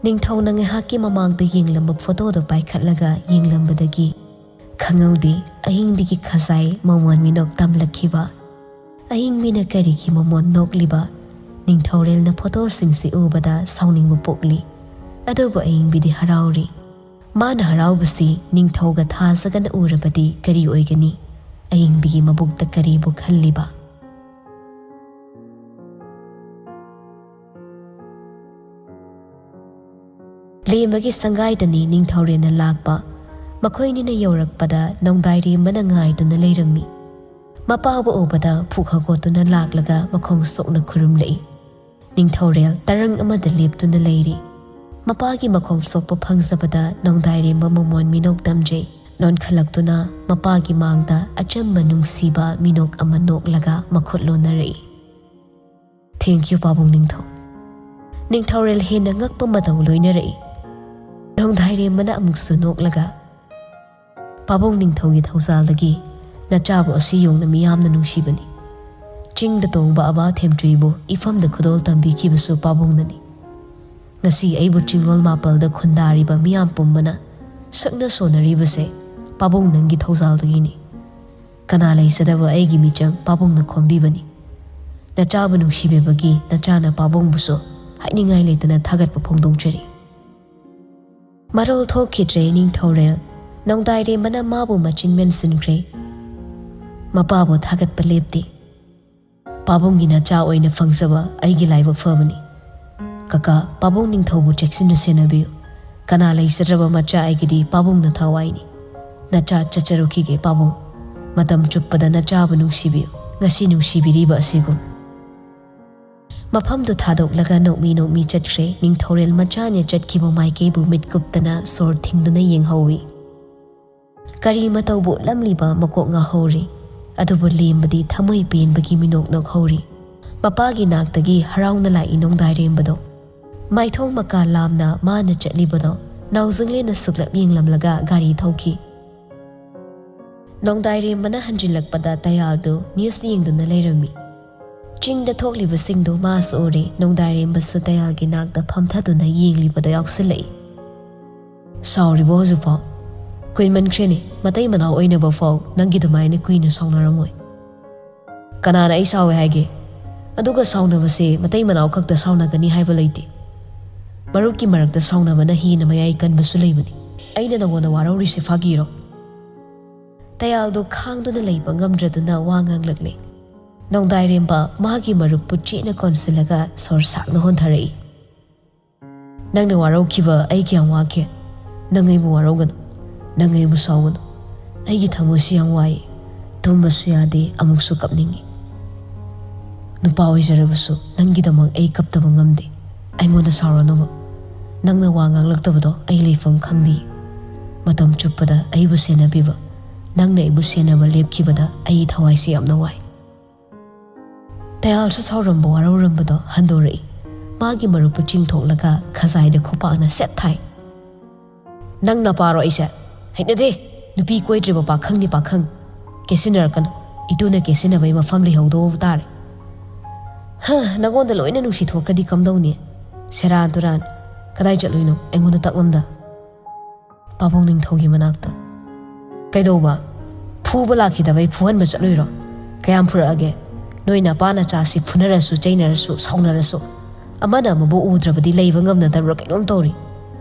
ꯅꯤꯡꯊꯧꯅ ꯉꯥꯏꯍꯥꯛꯀꯤ ꯃꯃꯥꯡꯗ ꯌꯦꯡꯂꯝꯕ ꯐꯣꯇꯣꯗꯨ ꯄꯥꯏꯈꯠꯂꯒ ꯌꯦꯡꯂꯝꯕꯗꯒꯤ ꯈꯪꯍꯧꯗꯦ ꯑꯍꯤꯡꯕꯤꯒꯤ ꯈꯖꯥꯏ ꯃꯃꯣꯟ ꯃꯤꯅꯣꯛ ꯇꯝꯂꯛꯈꯤꯕ꯫ ꯑꯍꯤꯡꯕꯤꯅ ꯀꯔꯤꯒꯤ ꯃꯃꯣꯟ ꯅꯣꯛꯂꯤꯕ? ꯅꯤꯡꯊꯧꯔꯦꯜꯅ ꯐꯣꯇꯣꯁꯤꯡꯁꯤ ꯎꯕꯗ ꯁꯥꯎꯅꯤꯡꯕ ꯄꯣꯛꯂꯤ꯫ ꯑꯗꯨꯕꯨ ꯑꯍꯤꯡꯕꯤꯗꯤ ꯍꯔꯥꯎꯔꯤ꯫ ꯃꯥꯅ ꯍꯔꯥꯎꯕꯁꯤ ꯅꯤꯡꯊꯧꯒ ꯊꯥꯖꯒꯅ ꯎꯔꯕꯗꯤ ꯀꯔꯤ ꯑꯣꯏꯒꯅꯤ? ꯑꯍꯤꯡꯕꯤꯒꯤ ꯃꯕꯨꯛꯇ ꯀꯔꯤꯕꯨ ꯈꯜꯂꯤꯕ? ꯂꯦꯝꯕꯒꯤ ꯁꯪꯒꯥꯏꯗꯅꯤ ꯅꯤꯡꯊꯧꯔꯦꯜꯅ ꯂꯥꯛꯄ꯫ ꯃꯈꯣꯏꯅꯤꯅ ꯌꯧꯔꯛꯄꯗ ꯅꯣꯡꯗꯥꯏꯔꯦꯝꯕꯅ ꯉꯥꯏꯗꯨꯅ ꯂꯩꯔꯝꯃꯤ꯫ ꯃꯄꯥꯕꯨ ꯎꯕꯗ ꯐꯨꯛ ꯍꯧꯒꯠꯇꯨꯅ ꯂꯥꯛꯂꯒ ꯃꯈꯣꯡ ꯁꯣꯛꯅ ꯈꯨꯔꯨꯝꯂꯛꯏ꯫ ꯅꯤꯡꯊꯧꯔꯦꯜ ꯇꯔꯪ ꯑꯃꯗ ꯂꯦꯞꯇꯨꯅ ꯂꯩꯔꯤ꯫ ꯃꯄꯥꯒꯤ ꯃꯈꯣꯡ ꯁꯣꯛꯄ ꯐꯪꯖꯕꯗ ꯅꯣꯡꯗꯥꯏꯔꯦꯝꯕ ꯃꯃꯣꯟ ꯃꯤꯅꯣꯛ ꯇꯝꯖꯩ꯫ ꯅꯣꯟꯈꯠꯂꯛꯇꯨꯅ ꯃꯄꯥꯒꯤ ꯃꯥꯡꯗ ꯑꯆꯝꯕ ꯅꯨꯡꯁꯤꯕ ꯃꯤꯅꯣꯛ ꯑꯃ ꯅꯣꯛꯂꯒ ꯃꯈꯨꯠ ꯂꯣꯟꯅꯔꯛꯏ꯫ "Thank you, ꯄꯥꯕꯨꯡ ꯅꯤꯡꯊꯧ꯫" ꯅꯤꯡꯊꯧꯔꯦꯜ ꯍꯦꯟꯅ ꯉꯛꯄ ꯃꯇꯧ ꯂꯣꯏꯅꯔꯛꯏ꯫ ꯅꯣꯡꯗꯥꯏꯔꯦꯝꯕꯅ ꯑꯃꯨꯛꯁꯨ ꯅꯣꯛꯂꯒ, "ꯄꯥꯕꯨꯡ ꯅꯤꯡꯊꯧꯒꯤ ꯊꯧꯖꯥꯜꯗꯒꯤ ꯅꯆꯥꯕꯨ ꯑꯁꯤ ꯌꯧꯅ ꯃꯤꯌꯥꯝꯅ ꯅꯨꯡꯁꯤꯕꯅꯤ꯫ ꯆꯤꯡꯗ ꯇꯣꯡꯕ ꯑꯕꯥ ꯊꯦꯝꯇ꯭ꯔꯤꯕꯨ ꯏꯐꯝꯗ ꯈꯨꯗꯣꯜ ꯇꯝꯕꯤꯈꯤꯕꯁꯨ ꯄꯥꯕꯨꯡꯅꯅꯤ꯫ ꯉꯁꯤ ꯑꯩꯕꯨ ꯆꯤꯡꯂꯣꯜ ꯃꯥꯄꯜꯗ ꯈꯨꯟꯗꯥꯔꯤꯕ ꯃꯤꯌꯥꯝ ꯄꯨꯝꯕꯅ ꯁꯛꯅ ꯁꯣꯟꯅꯔꯤꯕꯁꯦ ꯄꯥꯕꯨꯡ ꯅꯪꯒꯤ ꯊꯧꯖꯥꯜꯗꯒꯤꯅꯤ꯫ ꯀꯅꯥ ꯂꯩꯖꯗꯕ ꯑꯩꯒꯤ ꯃꯤꯆꯪ ꯄꯥꯕꯨꯡꯅ ꯈꯣꯝꯕꯤꯕꯅꯤ꯫ ꯅꯆꯥꯕꯨ ꯅꯨꯡꯁꯤꯕꯤꯕꯒꯤ ꯅꯆꯥꯅ ꯄꯥꯕꯨꯡꯕꯨꯁꯨ ꯍꯥꯏꯅꯤꯡꯉꯥꯏ ꯂꯩꯇꯅ ꯊꯥꯒꯠꯄ ꯐꯣꯡꯗꯣꯛꯆꯔꯤ꯫" ꯃꯔꯣꯜ ꯊꯣꯛꯈꯤꯗ꯭ꯔꯦ ꯅꯤꯡꯊꯧꯔꯦꯜ꯫ ꯅꯣꯡꯗꯥꯏꯔꯦꯝꯕꯅ ꯃꯥꯕꯨ ꯃꯆꯤꯟ ꯃꯦꯟꯁꯤꯟꯈ꯭ꯔꯦ꯫ ꯃꯄꯥꯕꯨ ꯊꯥꯒꯠꯄ ꯂꯦꯞꯇꯦ꯫ "ꯄꯥꯕꯨꯡꯒꯤ ꯅꯆꯥ ꯑꯣꯏꯅ ꯐꯪꯖꯕ ꯑꯩꯒꯤ ꯂꯥꯏꯕꯛ ꯐꯕꯅꯤ꯫ ꯀꯀꯥ, ꯄꯥꯕꯨꯡ ꯅꯤꯡꯊꯧꯕꯨ ꯆꯦꯛꯁꯤꯟꯅ ꯁꯦꯟꯅꯕꯤꯌꯨ꯫ ꯀꯅꯥ ꯂꯩꯖꯗ꯭ꯔꯕ ꯃꯆꯥ ꯑꯩꯒꯤꯗꯤ ꯄꯥꯕꯨꯡꯅ ꯊꯋꯥꯏꯅꯤ꯫ ꯅꯆꯥ ꯆꯠꯆꯔꯨꯈꯤꯒꯦ ꯄꯥꯕꯨꯡ꯫ ꯃꯇꯝ ꯆꯨꯞꯄꯗ ꯅꯆꯥꯕꯨ ꯅꯨꯡꯁꯤꯕꯤꯌꯨ, ꯉꯁꯤ ꯅꯨꯡꯁꯤꯕꯤꯔꯤꯕ ꯑꯁꯤꯒꯨꯝ꯫" ꯃꯐꯝꯗꯨ ꯊꯥꯗꯣꯛꯂꯒ ꯅꯣꯛꯃꯤ ꯅꯣꯛꯃꯤ ꯆꯠꯈ꯭ꯔꯦ꯫ ꯅꯤꯡꯊꯧꯔꯦꯜ ꯃꯆꯥꯅ ꯆꯠꯈꯤꯕ ꯃꯥꯏꯀꯩꯕꯨ ꯃꯤꯠ ꯀꯨꯞꯇꯅ ꯁꯣꯔ ꯊꯤꯡꯗꯨꯅ ꯌꯦꯡꯍꯧꯏ꯫ ꯀꯔꯤ ꯃꯇꯧꯕꯨ ꯎꯠꯂꯝꯂꯤꯕ ꯃꯀꯣꯛ ꯉꯥꯎꯍꯧꯔꯤ꯫ ꯑꯗꯨꯕꯨ ꯂꯦꯝꯕꯗꯤ ꯊꯃꯣꯏ ꯄꯦꯟꯕꯒꯤ ꯃꯤꯅꯣꯛ ꯅꯣꯛꯍꯧꯔꯤ꯫ ꯃꯄꯥꯒꯤ ꯅꯥꯛꯇꯒꯤ ꯍꯔꯥꯎꯅ ꯂꯥꯛꯏ ꯅꯣꯡꯗꯥꯏꯔꯦꯝꯕꯗꯣ꯫ ꯃꯥꯏꯊꯣꯡ ꯃꯀꯥ ꯂꯥꯝꯅ ꯃꯥꯅ ꯆꯠꯂꯤꯕꯗꯣ ꯅꯥꯎꯖꯤꯡꯂꯦꯟꯅ ꯁꯨꯛꯂꯞ ꯌꯦꯡꯂꯝꯂꯒ ꯒꯥꯔꯤ ꯊꯧꯈꯤ꯫ ꯅꯣꯡꯗꯥꯏꯔꯦꯝꯕꯅ ꯍꯟꯖꯤꯜꯂꯛꯄꯗ ꯇꯌꯥꯜꯗꯨ ꯅ꯭ꯌꯨꯁ ꯌꯦꯡꯗꯨꯅ ꯂꯩꯔꯝꯃꯤ꯫ ꯆꯤꯡꯗ ꯊꯣꯛꯂꯤꯕꯁꯤꯡꯗꯨ ꯃꯥꯁꯨ ꯎꯔꯦ꯫ ꯅꯣꯡꯗꯥꯏꯔꯦꯝꯕꯁꯨ ꯇꯌꯥꯜꯒꯤ ꯅꯥꯛꯇ ꯐꯝꯊꯗꯨꯅ ꯌꯦꯡꯂꯤꯕꯗ ꯌꯥꯎꯁꯤꯜꯂꯛꯏ꯫ "ꯁꯥꯎꯔꯤꯕꯣ ꯍꯧꯖꯤꯛꯐꯥꯎ? ꯀꯨꯏꯃꯟꯈ꯭ꯔꯦꯅꯦ, ꯃꯇꯩ ꯃꯅꯥꯎ ꯑꯣꯏꯅꯕ ꯐꯥꯎ ꯅꯪꯒꯤ ꯑꯗꯨꯃꯥꯏꯅ ꯀꯨꯏꯅ ꯁꯥꯎꯅꯔꯝꯃꯣꯏ꯫ ꯀꯅꯥꯅ ꯑꯩ ꯁꯥꯎꯋꯦ ꯍꯥꯏꯒꯦ? ꯑꯗꯨꯒ ꯁꯥꯎꯅꯕꯁꯦ ꯃꯇꯩ ꯃꯅꯥꯎ ꯈꯛꯇ ꯁꯥꯎꯅꯒꯅꯤ ꯍꯥꯏꯕ ꯂꯩꯇꯦ꯫ ꯃꯔꯨꯞꯀꯤ ꯃꯔꯛꯇ ꯁꯥꯎꯅꯕꯅ ꯍꯦꯟꯅ ꯃꯌꯥꯏ ꯀꯟꯕꯁꯨ ꯂꯩꯕꯅꯤ꯫ ꯑꯩꯅ ꯅꯉꯣꯟꯗ ꯋꯥꯔꯧꯔꯤꯁꯦ ꯐꯥꯒꯤꯔꯣ?" ꯇꯌꯥꯜꯗꯣ ꯈꯥꯡꯗꯨꯅ ꯂꯩꯕ ꯉꯝꯗ꯭ꯔꯗꯨꯅ ꯋꯥ ꯉꯥꯡꯂꯛꯂꯦ꯫ ꯅꯣꯡꯗꯥꯏꯔꯦꯝꯕ ꯃꯥꯒꯤ ꯃꯔꯨꯞꯄꯨ ꯆꯦꯠꯅ ꯀꯣꯟꯁꯤꯜꯂꯒ ꯁꯣꯔ ꯁꯥꯡꯅ ꯍꯣꯟꯊꯔꯛꯏ꯫ "ꯅꯪꯅ ꯋꯥꯔꯧꯈꯤꯕ ꯑꯩ ꯀꯌꯥꯝ ꯋꯥꯈꯤ꯫ ꯅꯪ ꯑꯩꯕꯨ ꯋꯥꯔꯧꯒꯅꯨ꯫ ꯅꯪ ꯑꯩꯕꯨ ꯁꯥꯎꯒꯅꯨ꯫ ꯑꯩꯒꯤ ꯊꯃꯣꯏꯁꯤ ꯌꯥꯝ ꯋꯥꯏ꯫ ꯇꯨꯝꯕꯁꯨ ꯌꯥꯗꯦ, ꯑꯃꯨꯛꯁꯨ ꯀꯞꯅꯤꯡꯉꯤ꯫ ꯅꯨꯄꯥ ꯑꯣꯏꯖꯔꯕꯁꯨ ꯅꯪꯒꯤꯗꯃꯛ ꯑꯩ ꯀꯞꯇꯕ ꯉꯝꯗꯦ꯫ ꯑꯩꯉꯣꯟꯗ ꯁꯥꯎꯔꯅꯨꯕ꯫ ꯅꯪꯅ ꯋꯥ ꯉꯥꯡꯂꯛꯇꯕꯗꯣ ꯑꯩ ꯂꯩꯐꯝ ꯈꯪꯗꯦ꯫ ꯃꯇꯝ ꯆꯨꯞꯄꯗ ꯑꯩꯕꯨ ꯁꯦꯟꯅꯕꯤꯕ, ꯅꯪꯅ ꯑꯩꯕꯨ ꯁꯦꯟꯅꯕ ꯂꯦꯞꯈꯤꯕꯗ ꯑꯩꯒꯤ ꯊꯋꯥꯏꯁꯦ ꯌꯥꯝꯅ ꯋꯥꯏ꯫" ꯇꯌꯥꯜꯁꯨ ꯁꯥꯎꯔꯝꯕ ꯋꯥꯔꯧꯔꯝꯕꯗꯣ ꯍꯟꯗꯣꯔꯛꯏ꯫ ꯃꯥꯒꯤ ꯃꯔꯨꯞꯄꯨ ꯆꯤꯡꯊꯣꯛꯂꯒ ꯈꯖꯥꯏꯗ ꯈꯨꯄꯥꯛꯅ ꯁꯦꯠ ꯊꯥꯏ꯫ "ꯅꯪ ꯅꯄꯥꯔꯣ ꯑꯩꯁꯦ? ꯍꯩꯅꯗꯦ꯫ ꯅꯨꯄꯤ ꯀꯣꯏꯗ꯭ꯔꯤꯕ ꯄꯥꯈꯪꯅꯤ ꯄꯥꯈꯪ꯫ ꯀꯦꯁꯤꯟꯅꯔꯛꯀꯅꯨ꯫ ꯏꯇꯨꯅ ꯀꯦꯁꯤꯟꯅꯕꯩ ꯃꯐꯝ ꯂꯩꯍꯧꯗꯕ ꯇꯥꯔꯦ꯫ ꯍ, ꯅꯉꯣꯟꯗ ꯂꯣꯏꯅ ꯅꯨꯡꯁꯤ ꯊꯣꯛꯈ꯭ꯔꯗꯤ ꯀꯝꯗꯧꯅꯤ? ꯁꯦꯔꯥꯟ ꯇꯨꯔꯥꯟ꯫ ꯀꯗꯥꯏ ꯆꯠꯂꯨꯏꯅꯣ ꯑꯩꯉꯣꯟꯗ ꯇꯛꯂꯝꯗ?" ꯄꯥꯕꯨꯡ ꯅꯤꯡꯊꯧꯒꯤ ꯃꯅꯥꯛꯇ꯫ "ꯀꯩꯗꯧꯕ? ꯐꯨꯕ ꯂꯥꯛꯈꯤꯗꯕꯩ ꯐꯨꯍꯟꯕ ꯆꯠꯂꯨꯏꯔꯣ? ꯀꯌꯥꯝ ꯐꯨꯔꯛꯑꯒꯦ? ꯅꯣꯏ ꯅꯄꯥ ꯅꯆꯥꯁꯤ ꯐꯨꯅꯔꯁꯨ, ꯆꯩꯅꯔꯁꯨ, ꯁꯥꯎꯅꯔꯁꯨ, ꯑꯃꯅ ꯑꯃꯕꯨ ꯎꯗ꯭ꯔꯕꯗꯤ ꯂꯩꯕ ꯉꯝꯅꯗꯕ꯭ꯔꯥ ꯀꯩꯅꯣꯝ ꯇꯧꯔꯤ꯫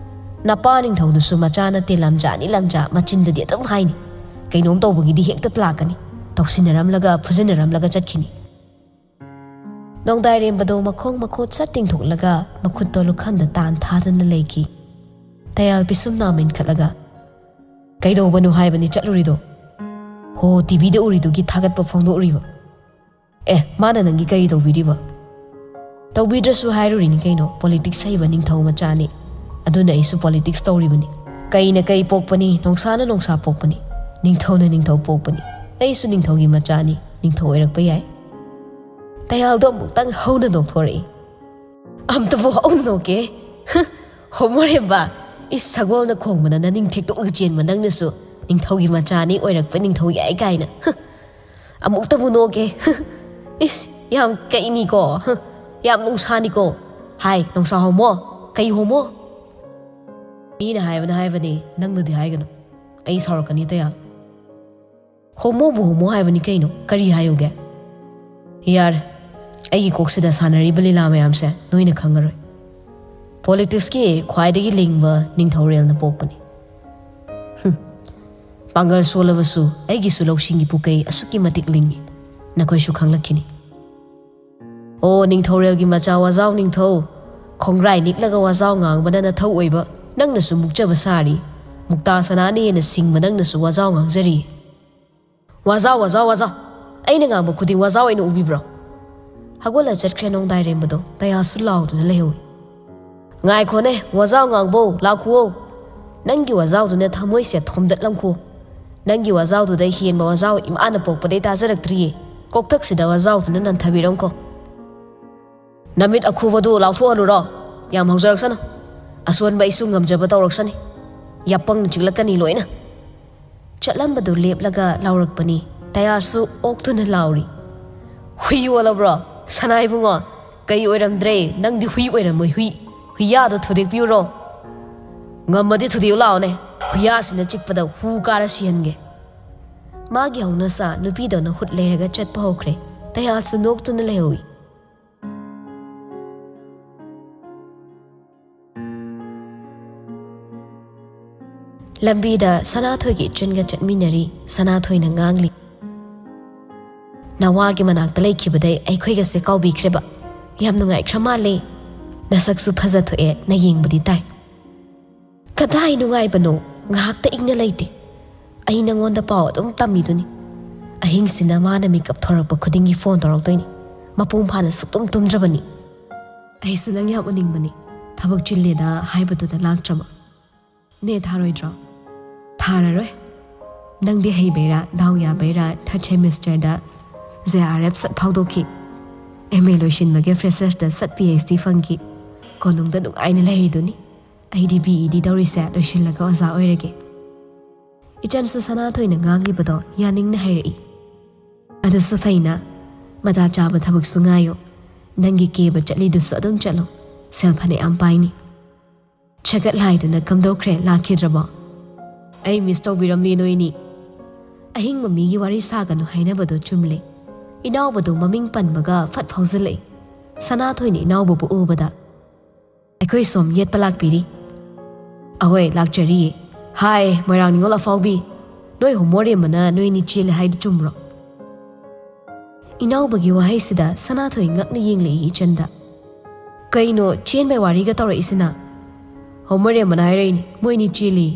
ꯅꯄꯥ ꯅꯤꯡꯊꯧꯗꯨꯁꯨ ꯃꯆꯥ ꯅꯠꯇꯦ, ꯂꯝꯖꯥꯅꯤ ꯂꯝꯖꯥ, ꯃꯆꯤꯟꯗꯗꯤ ꯑꯗꯨꯝ ꯍꯥꯏꯅꯤ꯫ ꯀꯩꯅꯣꯝ ꯇꯧꯕꯒꯤꯗꯤ ꯍꯦꯛꯇ ꯂꯥꯛꯀꯅꯤ꯫ ꯇꯧꯁꯤꯟꯅꯔꯝꯂꯒ ꯐꯨꯖꯤꯟꯅꯔꯝꯂꯒ ꯆꯠꯈꯤꯅꯤ꯫" ꯅꯣꯡꯗꯥꯏꯔꯦꯝꯕꯗꯣ ꯃꯈꯣꯡ ꯃꯈꯨꯠ ꯁꯠ ꯇꯤꯡꯊꯣꯛꯂꯒ ꯃꯈꯨꯠꯇꯣ ꯂꯨꯈꯝꯗ ꯇꯥꯟ ꯊꯥꯗꯅ ꯂꯩꯈꯤ꯫ ꯇꯌꯥꯜ ꯄꯤꯁꯨꯝ ꯅꯥꯝꯃ ꯏꯟꯈꯠꯂꯒ, "ꯀꯩꯗꯧꯕꯅꯣ ꯍꯥꯏꯕꯅꯤ ꯆꯠꯂꯨꯔꯤꯗꯣ? ꯍꯣ, ꯇꯤꯚꯤꯗ ꯎꯔꯤꯗꯨꯒꯤ ꯊꯥꯒꯠꯄ ꯐꯣꯡꯗꯣꯛꯎꯔꯤꯕ? ꯑꯦ, ꯃꯥꯅ ꯅꯪꯒꯤ ꯀꯔꯤ ꯇꯧꯕꯤꯔꯤꯕ?" "ꯇꯧꯕꯤꯗ꯭ꯔꯁꯨ ꯍꯥꯏꯔꯨꯔꯤꯅꯤ ꯀꯩꯅꯣ, ꯄꯣꯂꯤꯇꯤꯛꯁ ꯍꯩꯕ ꯅꯤꯡꯊꯧ ꯃꯆꯥꯅꯤ꯫ ꯑꯗꯨꯅ ꯑꯩꯁꯨ ꯄꯣꯂꯤꯇꯤꯛꯁ ꯇꯧꯔꯤꯕꯅꯤ꯫ ꯀꯩꯅ ꯀꯩ ꯄꯣꯛꯄꯅꯤ, ꯅꯣꯡꯁꯥꯅ ꯅꯣꯡꯁꯥ ꯄꯣꯛꯄꯅꯤ, ꯅꯤꯡꯊꯧꯅ ꯅꯤꯡꯊꯧ ꯄꯣꯛꯄꯅꯤ꯫ ꯑꯩꯁꯨ ꯅꯤꯡꯊꯧꯒꯤ ꯃꯆꯥꯅꯤ, ꯅꯤꯡꯊꯧ ꯑꯣꯏꯔꯛꯄ ꯌꯥꯏ꯫" ꯇꯌꯥꯜꯗꯣ ꯑꯃꯨꯛꯇꯪ ꯍꯧꯅ ꯅꯣꯛꯊꯣꯔꯛꯏ꯫ "ꯑꯝꯇꯕꯨ ꯍꯧꯅ ꯅꯣꯛꯀꯦ꯫ ꯍ, ꯍꯣꯃꯣꯔꯦꯝꯕ, ꯏꯁ, ꯁꯒꯣꯜꯅ ꯈꯣꯡꯕꯅ ꯅꯅꯤꯡ ꯊꯦꯛꯇꯣꯛꯂ ꯆꯦꯟꯕ ꯅꯪꯅꯁꯨ "ꯅꯤꯡꯊꯧꯒꯤ ꯃꯆꯥꯅꯤ, ꯑꯣꯏꯔꯛꯄ ꯅꯤꯡꯊꯧ ꯌꯥꯏ" ꯀꯥꯏꯅ꯫ ꯑꯃꯨꯛꯇꯕꯨ ꯅꯣꯛꯀꯦ꯫ ꯏꯁ, ꯌꯥꯝ ꯀꯩꯅꯤꯀꯣ꯫ ꯌꯥꯝ ꯅꯨꯡꯁꯥꯅꯤꯀꯣ꯫ ꯍꯥꯏ, ꯅꯨꯡꯁꯥ ꯍꯣꯃꯣ? ꯀꯩ ꯍꯣꯃꯣ? ꯃꯤꯅ ꯍꯥꯏꯕꯅ ꯍꯥꯏꯕꯅꯤ, ꯅꯪꯅꯗꯤ ꯍꯥꯏꯒꯅꯨ꯫ ꯑꯩ ꯁꯥꯎꯔꯛꯀꯅꯤ, ꯇꯌꯥꯜ꯫ ꯍꯣꯃꯣꯕꯨ ꯍꯣꯃꯣ ꯍꯥꯏꯕꯅꯤ ꯀꯩꯅꯣ? ꯀꯔꯤ ꯍꯥꯏꯌꯨꯒꯦ? ꯌꯥꯔꯦ, ꯑꯩꯒꯤ ꯀꯣꯛꯁꯤꯗ ꯁꯥꯟꯅꯔꯤꯕ ꯂꯤꯂꯥ ꯃꯌꯥꯝꯁꯦ ꯅꯣꯏꯅ ꯈꯪꯉꯔꯣꯏ꯫ ꯄꯣꯂꯤꯇꯤꯛꯁꯀꯤ ꯈ꯭ꯋꯥꯏꯗꯒꯤ ꯂꯤꯡꯕ ꯅꯤꯡꯊꯧꯔꯦꯜꯅ ꯄꯣꯛꯄꯅꯤ꯫ ꯍꯨꯝ, ꯄꯥꯡꯒꯜ ꯁꯣꯜꯂꯕꯁꯨ ꯑꯩꯒꯤꯁꯨ ꯂꯧꯁꯤꯡꯒꯤ ꯄꯨꯀꯩ ꯑꯁꯨꯛꯀꯤ ꯃꯇꯤꯛ ꯂꯤꯡꯉꯤ꯫ ꯅꯈꯣꯏꯁꯨ ꯈꯪꯂꯛꯈꯤꯅꯤ꯫ ꯑꯣ, ꯅꯤꯡꯊꯧꯔꯦꯜꯒꯤ ꯃꯆꯥ ꯋꯥꯖꯥꯎ ꯅꯤꯡꯊꯧ, ꯈꯣꯡꯒ꯭ꯔꯥꯏ ꯅꯤꯛꯂꯒ ꯋꯥꯖꯥꯎ ꯉꯥꯡꯕꯅ ꯅꯊꯧ ꯑꯣꯏꯕ ꯅꯪꯅꯁꯨ ꯃꯨꯛꯆꯕ ꯁꯥꯔꯤ꯫ ꯃꯨꯛꯇꯥ ꯁꯅꯥꯅ ꯍꯦꯟꯅ ꯁꯤꯡꯕ ꯅꯪꯅꯁꯨ ꯋꯥꯖꯥꯎ ꯉꯥꯡꯖꯔꯤ꯫ ꯋꯥꯖꯥꯎ, ꯋꯥꯖꯥꯎ, ꯋꯥꯖꯥꯎ! ꯑꯩꯅ ꯉꯥꯡꯕ ꯈꯨꯗꯤꯡ ꯋꯥꯖꯥꯎ ꯑꯣꯏꯅ ꯎꯕꯤꯕ꯭ꯔꯣ? ꯍꯧꯒꯠꯂ ꯆꯠꯈ꯭ꯔꯦ ꯅꯣꯡꯗꯥꯏꯔꯦꯝꯕꯗꯣ꯫ ꯇꯌꯥꯜꯁꯨ ꯂꯥꯎꯗꯨꯅ ꯂꯩꯍꯧꯏ꯫ ꯉꯥꯏꯈꯣꯅꯦ, ꯋꯥꯖꯥꯎ ꯉꯥꯡꯕꯧ, ꯂꯥꯛꯈꯨꯑꯣ꯫ ꯅꯪꯒꯤ ꯋꯥꯖꯥꯎꯗꯨꯅ ꯊꯃꯣꯏꯁꯦ ꯊꯣꯝꯗꯠꯂꯝꯈꯣ꯫ ꯅꯪꯒꯤ ꯋꯥꯖꯥꯎꯗꯨꯗ ꯍꯦꯟꯕ ꯋꯥꯖꯥꯎ ꯏꯃꯥꯅ ꯄꯣꯛꯄꯗꯩ ꯇꯥꯖꯔꯛꯇ꯭ꯔꯤꯌꯦ꯫ ꯀꯣꯛꯊꯛꯁꯤꯗ ꯋꯥꯖꯥꯎꯗꯨꯅ ꯅꯟꯊꯕꯤꯔꯝꯈꯣ꯫ ꯅꯃꯤꯠ ꯑꯈꯨꯕꯗꯨ ꯂꯥꯎꯊꯣꯛꯍꯜꯂꯨꯔꯣ꯫ ꯌꯥꯝ ꯍꯧꯖꯔꯛꯁꯅꯨ꯫ ꯑꯁꯣꯟꯕ ꯑꯩꯁꯨ ꯉꯝꯖꯕ ꯇꯧꯔꯛꯁꯅꯤ꯫ ꯌꯥꯄꯪ ꯆꯤꯛꯂꯛꯀꯅꯤ ꯂꯣꯏꯅ꯫ ꯆꯠꯂꯝꯕꯗꯨ ꯂꯦꯞꯂꯒ ꯂꯥꯎꯔꯛꯄꯅꯤ꯫ ꯇꯌꯥꯜꯁꯨ ꯑꯣꯛꯇꯨꯅ ꯂꯥꯎꯔꯤ꯫ "ꯍꯨꯏ ꯑꯣꯜꯂꯕ꯭ꯔꯣ? ꯁꯅꯥ ꯏꯕꯨꯡꯉꯣ, ꯀꯩ ꯑꯣꯏꯔꯝꯗ꯭ꯔꯦ, ꯅꯪꯗꯤ ꯍꯨꯏ ꯑꯣꯏꯔꯝꯃꯣꯏ, ꯍꯨꯏ꯫ ꯍꯨꯏꯌꯥꯗꯣ ꯊꯨꯗꯦꯛꯄꯤꯌꯨꯔꯣ? ꯉꯝꯃꯗꯤ ꯊꯨꯗꯦꯛꯎ ꯂꯥꯛꯑꯣꯅꯦ꯫ ꯍꯨꯏꯌꯥꯁꯤꯅ ꯆꯤꯛꯄꯗ ꯍꯨ ꯀꯥꯔ ꯁꯤꯍꯟꯒꯦ"꯫ ꯃꯥꯒꯤ ꯍꯧꯅꯁꯥ ꯅꯨꯄꯤꯗꯧꯅ ꯍꯨꯠ ꯂꯩꯔꯒ ꯆꯠꯄ ꯍꯧꯈ꯭ꯔꯦ꯫ ꯇꯌꯥꯜꯁꯨ ꯅꯣꯛꯇꯨꯅ ꯂꯩꯍꯧꯏ꯫ ꯂꯝꯕꯤꯗ ꯁꯅꯥꯊꯣꯏꯒꯤ ꯏꯆꯟꯒ ꯆꯠꯃꯤꯟꯅꯔꯤ꯫ ꯁꯅꯥꯊꯣꯏꯅ ꯉꯥꯡꯂꯤ, "ꯅꯋꯥꯒꯤ ꯃꯅꯥꯛꯇ ꯂꯩꯈꯤꯕꯗꯩ ꯑꯩꯈꯣꯏꯒꯁꯦ ꯀꯥꯎꯕꯤꯈ꯭ꯔꯦꯕ꯫ ꯌꯥꯝ ꯅꯨꯡꯉꯥꯏꯈ꯭ꯔ ꯃꯥꯜꯂꯦ꯫ ꯅꯁꯛꯁꯨ ꯐꯖꯊꯣꯛꯑꯦ, ꯅꯌꯦꯡꯕꯗꯤ ꯇꯥꯏ"꯫ "ꯀꯗꯥꯏ ꯅꯨꯡꯉꯥꯏꯕꯅꯣ? ꯉꯥꯏꯍꯥꯛꯇ ꯏꯪꯅ ꯂꯩꯇꯦ꯫ ꯑꯩ ꯅꯉꯣꯟꯗ ꯄꯥꯎ ꯑꯗꯨꯝ ꯇꯝꯃꯤꯗꯨꯅꯤ꯫ ꯑꯍꯤꯡꯁꯤꯅ ꯃꯥꯅ ꯃꯤꯀꯞ ꯊꯣꯔꯛꯄ ꯈꯨꯗꯤꯡꯒꯤ ꯐꯣꯟ ꯇꯧꯔꯛꯇꯣꯏꯅꯤ꯫ ꯃꯄꯨꯡ ꯐꯥꯅ ꯁꯨꯛꯇꯨꯝ ꯇꯨꯝꯗ꯭ꯔꯕꯅꯤ꯫ ꯑꯩꯁꯨ ꯅꯪ ꯌꯥꯝ ꯎꯅꯤꯡꯕꯅꯤ꯫ ꯊꯕꯛ ꯆꯤꯜꯂꯦꯗ ꯍꯥꯏꯕꯗꯨꯗ ꯂꯥꯛꯇ꯭ꯔꯕ꯫ ꯅꯦꯠ ꯊꯥꯔꯣꯏꯗ꯭ꯔꯣ?" "ꯊꯥꯔꯔꯣꯏ꯫ ꯅꯪꯗꯤ ꯍꯩꯕꯩꯔꯥ, ꯗꯥꯎ ꯌꯥꯕꯩꯔꯥ, ꯊꯥꯔꯠ ꯁꯦꯃꯤꯁꯇꯔꯗ ꯖꯦ ꯑꯥꯔ ꯑꯦꯐ ꯁꯠ ꯐꯥꯎꯗꯣꯛꯈꯤ꯫ ꯑꯦꯝ ꯑꯦ ꯂꯣꯏꯁꯤꯟꯕꯒꯤ ꯐ꯭ꯔꯦꯁꯔꯁꯇ ꯁꯠ ꯄꯤ ꯑꯩꯆ ꯗꯤ ꯐꯪꯈꯤ꯫ ꯀꯣꯅꯨꯡꯗ ꯅꯨꯡꯉꯥꯏꯅ ꯂꯩꯔꯤꯗꯨꯅꯤ꯫ ꯑꯩꯗꯤ ꯕꯤ ꯏ ꯗꯤ ꯇꯧꯔꯤꯁꯦ ꯂꯣꯏꯁꯤꯜꯂꯒ ꯑꯣꯖꯥ ꯑꯣꯏꯔꯒꯦ"꯫ ꯏꯆꯟꯁꯨ ꯁꯅꯥꯊꯣꯏꯅ ꯉꯥꯡꯂꯤꯕꯗꯣ ꯌꯥꯅꯤꯡꯅ ꯍꯥꯏꯔꯛꯏ꯫ "ꯑꯗꯨꯁꯨ ꯐꯩꯅ, ꯃꯇꯥ ꯆꯥꯕ ꯊꯕꯛꯁꯨ ꯉꯥꯏꯌꯨ꯫ ꯅꯪꯒꯤ ꯀꯦꯕ ꯆꯠꯂꯤꯗꯨꯁꯨ ꯑꯗꯨꯝ ꯆꯠꯂꯨ, ꯁꯦꯜ ꯐꯅꯌꯥꯝ ꯄꯥꯏꯅꯤ"꯫ ꯁꯒꯠ ꯂꯥꯏꯗꯨꯅ ꯀꯝꯗꯧꯈ꯭ꯔꯦ, ꯂꯥꯛꯈꯤꯗ꯭ꯔꯕꯣ? "ꯑꯩ ꯃꯤꯁ ꯇꯧꯕꯤꯔꯝꯂꯤ ꯅꯣꯏꯅꯤ꯫ ꯑꯍꯤꯡꯕ ꯃꯤꯒꯤ ꯋꯥꯔꯤ ꯁꯥꯒꯅꯨ ꯍꯥꯏꯅꯕꯗꯣ ꯆꯨꯝꯂꯦ"꯫ ꯏꯅꯥꯎꯕꯗꯣ ꯃꯃꯤꯡ ꯄꯟꯕꯒ ꯐꯠ ꯐꯥꯎꯖꯤꯜꯂꯛꯏ꯫ ꯁꯅꯥꯊꯣꯏꯅ ꯏꯅꯥꯎꯕꯕꯨ ꯎꯕꯗ, "ꯑꯩꯈꯣꯏ ꯁꯣꯝ ꯌꯦꯠꯄ ꯂꯥꯛꯄꯤꯔꯤ"꯫ "ꯑꯍꯣꯏ, ꯂꯥꯛꯆꯔꯤꯌꯦ꯫ ꯍꯥꯏ, ꯃꯣꯏꯔꯥꯡ ꯅꯤꯉꯣꯜ ꯑꯐꯥꯎꯕꯤ, ꯅꯣꯏ ꯍꯣꯃꯣ ꯔꯦꯝꯕꯅ ꯅꯣꯏꯅꯤ ꯆꯦꯜꯂꯦ ꯍꯥꯏꯗꯨ ꯆꯨꯝꯕ꯭ꯔꯣ?" ꯏꯅꯥꯎꯕꯒꯤ ꯋꯥꯍꯩꯁꯤꯗ ꯁꯅꯥꯊꯣꯏ ꯉꯛꯅ ꯌꯦꯡꯂꯛꯏ ꯏꯆꯟꯗ꯫ "ꯀꯩꯅꯣ, ꯆꯦꯟꯕꯩ ꯋꯥꯔꯤꯒ ꯇꯧꯔꯛꯏꯁꯤꯅ?" "ꯍꯣꯃꯣ ꯔꯦꯝꯕꯅ ꯍꯥꯏꯔꯛꯏꯅꯤ, ꯃꯣꯏꯅꯤ ꯆꯦꯜꯂꯤ꯫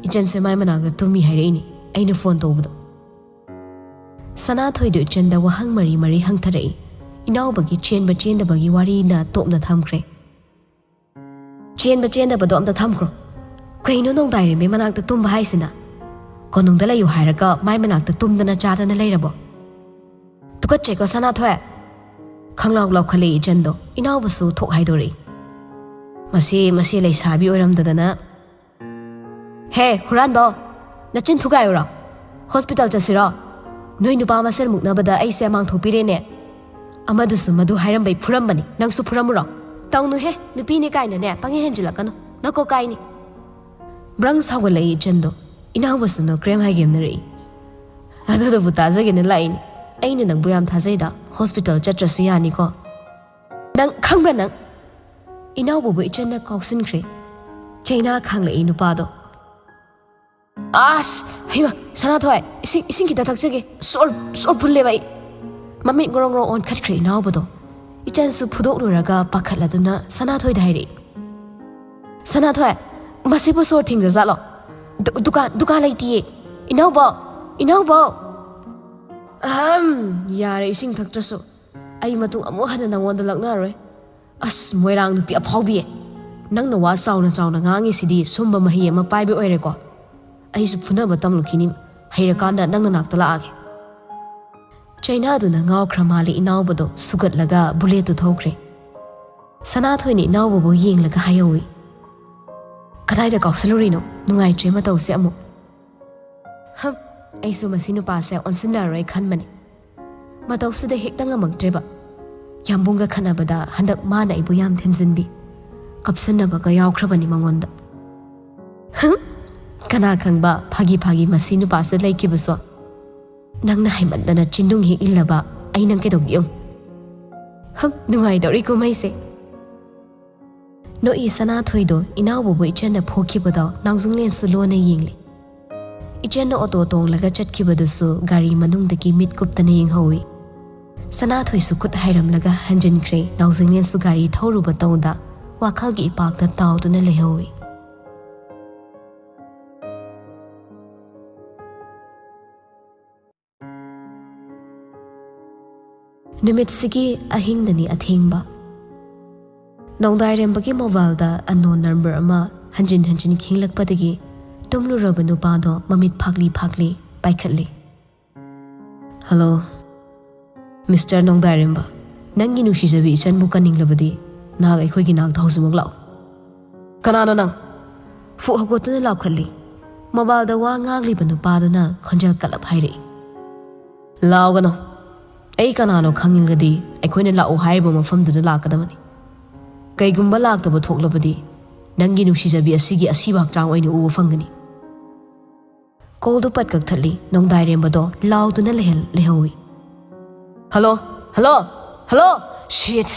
ꯏꯆꯟꯁꯦ ꯃꯥꯏ ꯃꯅꯥꯛꯇ ꯇꯨꯝꯃꯤ ꯍꯥꯏꯔꯛꯏꯅꯤ, ꯑꯩꯅ ꯐꯣꯟ ꯇꯧꯕꯗꯣ"꯫ ꯁꯅꯥꯊꯣꯏꯗꯨ ꯏꯆꯟꯗ ꯋꯥꯍꯪ ꯃꯔꯤ ꯃꯔꯤ ꯍꯪꯊꯔꯛꯏ꯫ ꯏꯅꯥꯎꯕꯒꯤ ꯆꯦꯟꯕ ꯆꯦꯟꯗꯕꯒꯤ ꯋꯥꯔꯤꯅ ꯇꯣꯞꯅ ꯊꯝꯈ꯭ꯔꯦ꯫ "ꯆꯦꯟꯕ ꯆꯦꯟꯗꯕꯗꯣ ꯑꯝꯇ ꯊꯝꯈ꯭ꯔꯣ꯫ ꯀꯩꯅꯣ ꯅꯣꯡꯗꯥꯏꯔꯦꯝꯕꯤ ꯃꯅꯥꯛꯇ ꯇꯨꯝꯕ ꯍꯥꯏꯁꯤꯅ? ꯀꯣꯅꯨꯡꯗ ꯂꯩꯌꯨ ꯍꯥꯏꯔꯒ ꯃꯥꯏ ꯃꯅꯥꯛꯇ ꯇꯨꯝꯗꯅ ꯆꯥꯗꯅ ꯂꯩꯔꯕꯣ? ꯇꯨꯀꯠꯆꯩꯀꯣ ꯁꯅꯥꯊꯣꯏ"꯫ ꯈꯪꯂꯥꯎ ꯂꯥꯎꯈꯠꯂꯛꯏ ꯏꯆꯟꯗꯣ, ꯏꯅꯥꯎꯕꯁꯨ ꯊꯣꯛ ꯍꯥꯏꯗꯣꯔꯛꯏ꯫ "ꯃꯁꯤ, ꯃꯁꯤ ꯂꯩꯁꯥꯕꯤ ꯑꯣꯏꯔꯝꯗꯗꯅ"꯫ "ꯍꯦ, ꯍꯨꯔꯥꯟꯕ! ꯅꯆꯤꯟ ꯊꯨꯒꯥꯏꯌꯨꯔꯣ? ꯍꯣꯁꯄꯤꯇꯥꯜ ꯆꯠꯁꯤꯔꯣ? ꯅꯣꯏ ꯅꯨꯄꯥ ꯃꯁꯦꯜ ꯃꯨꯛꯅꯕꯗ ꯑꯩꯁꯦ ꯃꯥꯡꯊꯣꯛꯄꯤꯔꯦꯅꯦ꯫ ꯑꯃꯗꯨꯁꯨ ꯃꯗꯨ ꯍꯥꯏꯔꯝꯕꯩ ꯐꯨꯔꯝꯕꯅꯤ, ꯅꯪꯁꯨ ꯐꯨꯔꯝꯃꯨꯔꯣ?" "ꯇꯧꯅꯨꯍꯦ, ꯅꯨꯄꯤꯅꯦ ꯀꯥꯏꯅꯅꯦ ꯄꯪꯍꯦꯟ ꯍꯦꯟꯖꯤꯜꯂꯛꯀꯅꯨ, ꯅꯀꯣꯛ ꯀꯥꯏꯅꯤ"꯫ ꯕ꯭ꯔꯪ ꯁꯥꯎꯒꯠꯂꯛꯏ ꯏꯆꯟꯗꯣ, ꯏꯅꯥꯎꯕꯁꯨ ꯅꯣꯀ꯭ꯔꯦꯝ ꯍꯥꯏꯒꯦꯝꯅꯔꯛꯏ꯫ "ꯑꯗꯨꯗꯕꯨ ꯇꯥꯖꯒꯦꯅ ꯂꯥꯛꯏꯅꯤ꯫ ꯑꯩꯅ ꯅꯪꯕꯨ ꯌꯥꯝ ꯊꯥꯖꯩꯗ, ꯍꯣꯁꯄꯤꯇꯥꯜ ꯆꯠꯇ꯭ꯔꯁꯨ ꯌꯥꯅꯤꯀꯣ"꯫ "ꯅꯪ ꯈꯪꯕ꯭ꯔꯥ ꯅꯪ?" ꯏꯅꯥꯎꯕꯕꯨ ꯏꯆꯟꯅ ꯀꯥꯎꯁꯤꯟꯈ꯭ꯔꯦ꯫ ꯆꯩꯅꯥ ꯈꯥꯡꯂꯛꯏ ꯅꯨꯄꯥꯗꯣ꯫ "ꯑꯁ, ꯍꯩꯃ, ꯁꯅꯥꯊꯣꯏ, ꯏꯁꯤꯡ, ꯏꯁꯤꯡ ꯈꯤꯇ ꯊꯛꯆꯒꯦ꯫ ꯁꯣꯔ, ꯁꯣꯔ ꯐꯨꯜꯂꯦꯕ ꯑꯩ"꯫ ꯃꯃꯤꯠ ꯉꯣꯔꯣꯡ ꯉꯣꯔꯣꯡ ꯑꯣꯟꯈꯠꯈ꯭ꯔꯦ ꯏꯅꯥꯎꯕꯗꯣ꯫ ꯏꯆꯟꯁꯨ ꯐꯨꯗꯣꯛꯂꯨꯔꯒ ꯄꯥꯈꯠꯂꯗꯨꯅ ꯁꯅꯥꯊꯣꯏꯗ ꯍꯥꯏꯔꯛꯏ꯫ "ꯁꯅꯥꯊꯣꯏ, ꯃꯁꯤꯕꯨ ꯁꯣꯔ ꯊꯤꯡꯗ꯭ꯔꯖꯥꯠꯂꯣ? ꯗꯨ-, ꯗꯨꯀꯥꯟ, ꯗꯨꯀꯥꯟ ꯂꯩꯇꯤꯌꯦ꯫ ꯏꯅꯥꯎꯕꯣ, ꯏꯅꯥꯎꯕꯣ!" "ꯑꯍꯝ, ꯌꯥꯔꯦ, ꯏꯁꯤꯡ ꯊꯛꯇ꯭ꯔꯁꯨ꯫ ꯑꯩ ꯃꯇꯨꯡ ꯑꯃꯨꯛ ꯍꯟꯅ ꯅꯪꯉꯣꯟꯗ ꯂꯛꯅꯔꯣꯏ꯫ ꯑꯁ, ꯃꯣꯏꯔꯥꯡ ꯅꯨꯄꯤ ꯑꯐꯥꯎꯕꯤ, ꯅꯪꯅ ꯋꯥ ꯆꯥꯎꯅ ꯆꯥꯎꯅ ꯉꯥꯡꯉꯤꯁꯤꯗꯤ ꯁꯨꯝꯕ ꯃꯍꯩ ꯑꯃ ꯄꯥꯏꯕ ꯑꯣꯏꯔꯦꯀꯣ꯫ ꯑꯩꯁꯨ ꯐꯨꯅꯕ ꯇꯝꯂꯨꯈꯤꯅꯤ, ꯍꯩꯔꯀꯥꯟꯗ ꯅꯪ ꯅꯅꯥꯛꯇ ꯂꯥꯛꯑꯒꯦ"꯫ ꯆꯩꯅꯥꯗꯨꯅ ꯉꯥꯎꯈ꯭ꯔ ꯃꯥꯜꯂꯦ ꯏꯅꯥꯎꯕꯗꯣ ꯁꯨꯒꯠꯂꯒ ꯕꯨꯂꯦꯠꯇꯨ ꯊꯧꯈ꯭ꯔꯦ꯫ ꯁꯅꯥꯊꯣꯏꯅ ꯏꯅꯥꯎꯕꯕꯨ ꯌꯦꯡꯂꯒ ꯍꯥꯏꯍꯧꯏ, "ꯀꯗꯥꯏꯗ ꯀꯥꯎꯁꯜꯂꯨꯔꯤꯅꯣ? ꯅꯨꯡꯉꯥꯏꯇ꯭ꯔꯦ ꯃꯇꯧꯁꯦ ꯑꯃꯨꯛ"꯫ ꯍꯝ, ꯑꯩꯁꯨ ꯃꯁꯤ ꯅꯨꯄꯥꯁꯦ ꯑꯣꯟꯁꯤꯟꯅꯔꯔꯣꯏ ꯈꯟꯕꯅꯤ꯫ ꯃꯇꯧꯁꯤꯗ ꯍꯦꯛꯇ ꯉꯝꯃꯛꯇ꯭ꯔꯦꯕ꯫ ꯌꯥꯝꯕꯨꯡꯒ ꯈꯠꯅꯕꯗ ꯍꯟꯗꯛ ꯃꯥꯅ ꯑꯩꯕꯨ ꯌꯥꯝ ꯊꯦꯝꯖꯤꯟꯕꯤ꯫ ꯀꯞꯁꯟꯅꯕꯒ ꯌꯥꯎꯈ꯭ꯔꯕꯅꯤ ꯃꯉꯣꯟꯗ꯫ ꯍꯝ, ꯀꯅꯥ ꯈꯪꯕ ꯐꯥꯒꯤ ꯐꯥꯒꯤ ꯃꯁꯤ ꯅꯨꯄꯥꯁꯤꯗ ꯂꯩꯈꯤꯕꯁꯨ꯫ ꯅꯪꯅ ꯍꯥꯏꯃꯟꯗꯅ ꯆꯤꯟꯗꯨꯡ ꯍꯦꯛ ꯏꯜꯂꯕ ꯑꯩ ꯅꯪ ꯀꯩꯗꯧꯒꯦ ꯌꯦꯡꯉꯨ꯫ ꯍꯝ, ꯅꯨꯡꯉꯥꯏꯗꯧꯔꯤ ꯀꯨꯝꯍꯩꯁꯦ꯫ ꯅꯣꯛꯏ ꯁꯅꯥꯊꯣꯏꯗꯣ ꯏꯅꯥꯎꯕꯕꯨ ꯏꯆꯟꯅ ꯐꯨꯈꯤꯕꯗꯣ ꯅꯥꯎꯖꯤꯡꯂꯦꯟꯁꯨ ꯂꯣꯟꯅ ꯌꯦꯡꯂꯤ꯫ ꯏꯆꯟꯅ ꯑꯣꯇꯣ ꯇꯣꯡꯂꯒ ꯆꯠꯈꯤꯕꯗꯨꯁꯨ ꯒꯥꯔꯤ ꯃꯅꯨꯡꯗꯒꯤ ꯃꯤꯠ ꯀꯨꯞꯇꯅ ꯌꯦꯡꯍꯧꯏ꯫ ꯁꯅꯥꯊꯣꯏꯁꯨ ꯈꯨꯠ ꯍꯥꯏꯔꯝꯂꯒ ꯍꯟꯖꯤꯟꯈ꯭ꯔꯦ꯫ ꯅꯥꯎꯖꯤꯡꯂꯦꯟꯁꯨ ꯒꯥꯔꯤ ꯊꯧꯔꯨꯕ ꯇꯧꯗ ꯋꯥꯈꯜꯒꯤ ꯏꯄꯥꯛꯇ ꯇꯥꯎꯗꯨꯅ ꯂꯩꯍꯧꯏ꯫ ꯅꯨꯃꯤꯠꯁꯤꯒꯤ ꯑꯍꯤꯡꯗꯅꯤ ꯑꯊꯦꯡꯕ꯫ ꯅꯣꯡꯗꯥꯏꯔꯦꯝꯕꯒꯤ ꯃꯣꯕꯥꯏꯜꯗ unknown number ꯑꯃ ꯍꯟꯖꯤꯟ ꯍꯟꯖꯤꯟ ꯈꯤꯡꯂꯛꯄꯗꯒꯤ ꯇꯨꯝꯂꯨꯔꯕ ꯅꯨꯄꯥꯗꯣ ꯃꯃꯤꯠ ꯐꯥꯛꯂꯤ ꯐꯥꯛꯂꯤ ꯄꯥꯏꯈꯠꯂꯤ꯫ "ꯍꯜꯂꯣ, ꯃꯤꯁꯇꯔ ꯅꯣꯡꯗꯥꯏꯔꯦꯝꯕ, ꯅꯪꯒꯤ ꯅꯨꯡꯁꯤꯖꯕꯤ ꯏꯆꯟꯕꯨ ꯀꯟꯅꯤꯡꯂꯕꯗꯤ ꯅꯍꯥꯛ ꯑꯩꯈꯣꯏꯒꯤ ꯅꯥꯛꯇ ꯍꯧꯖꯤꯛꯃꯛ ꯂꯥꯛꯎ꯫" "ꯀꯅꯥꯅꯣ ꯅꯪ?" ꯐꯨꯛ ꯍꯧꯒꯠꯇꯨꯅ ꯂꯥꯎꯈꯠꯂꯤ꯫ ꯃꯣꯕꯥꯏꯜꯗ ꯋꯥ ꯉꯥꯡꯂꯤꯕ ꯅꯨꯄꯥꯗꯨꯅ ꯈꯣꯟꯖꯦꯜ ꯀꯜꯂꯞ ꯍꯥꯏꯔꯛꯏ꯫ "ꯂꯥꯎꯒꯅꯨ꯫ ꯑꯩ ꯀꯅꯥꯅꯣ ꯈꯪꯅꯤꯡꯂꯗꯤ ꯑꯩꯈꯣꯏꯅ ꯂꯥꯛꯎ ꯍꯥꯏꯔꯤꯕ ꯃꯐꯝꯗꯨꯗ ꯂꯥꯛꯀꯗꯕꯅꯤ꯫ ꯀꯩꯒꯨꯝꯕ ꯂꯥꯛꯇꯕ ꯊꯣꯛꯂꯕꯗꯤ ꯅꯪꯒꯤ ꯅꯨꯡꯁꯤꯖꯕꯤ ꯑꯁꯤꯒꯤ ꯑꯁꯤꯕ ꯍꯛꯆꯥꯡ ꯑꯣꯏꯅ ꯎꯕ ꯐꯪꯒꯅꯤ꯫" ꯀꯣꯜꯗꯨ ꯄꯠ ꯀꯛꯊꯠꯂꯤ꯫ ꯅꯣꯡꯗꯥꯏꯔꯦꯝꯕꯗꯣ ꯂꯥꯎꯗꯨꯅ ꯂꯩꯍꯜ-, ꯂꯩꯍꯧꯏ꯫ "Hello, hello, hello! Shit!"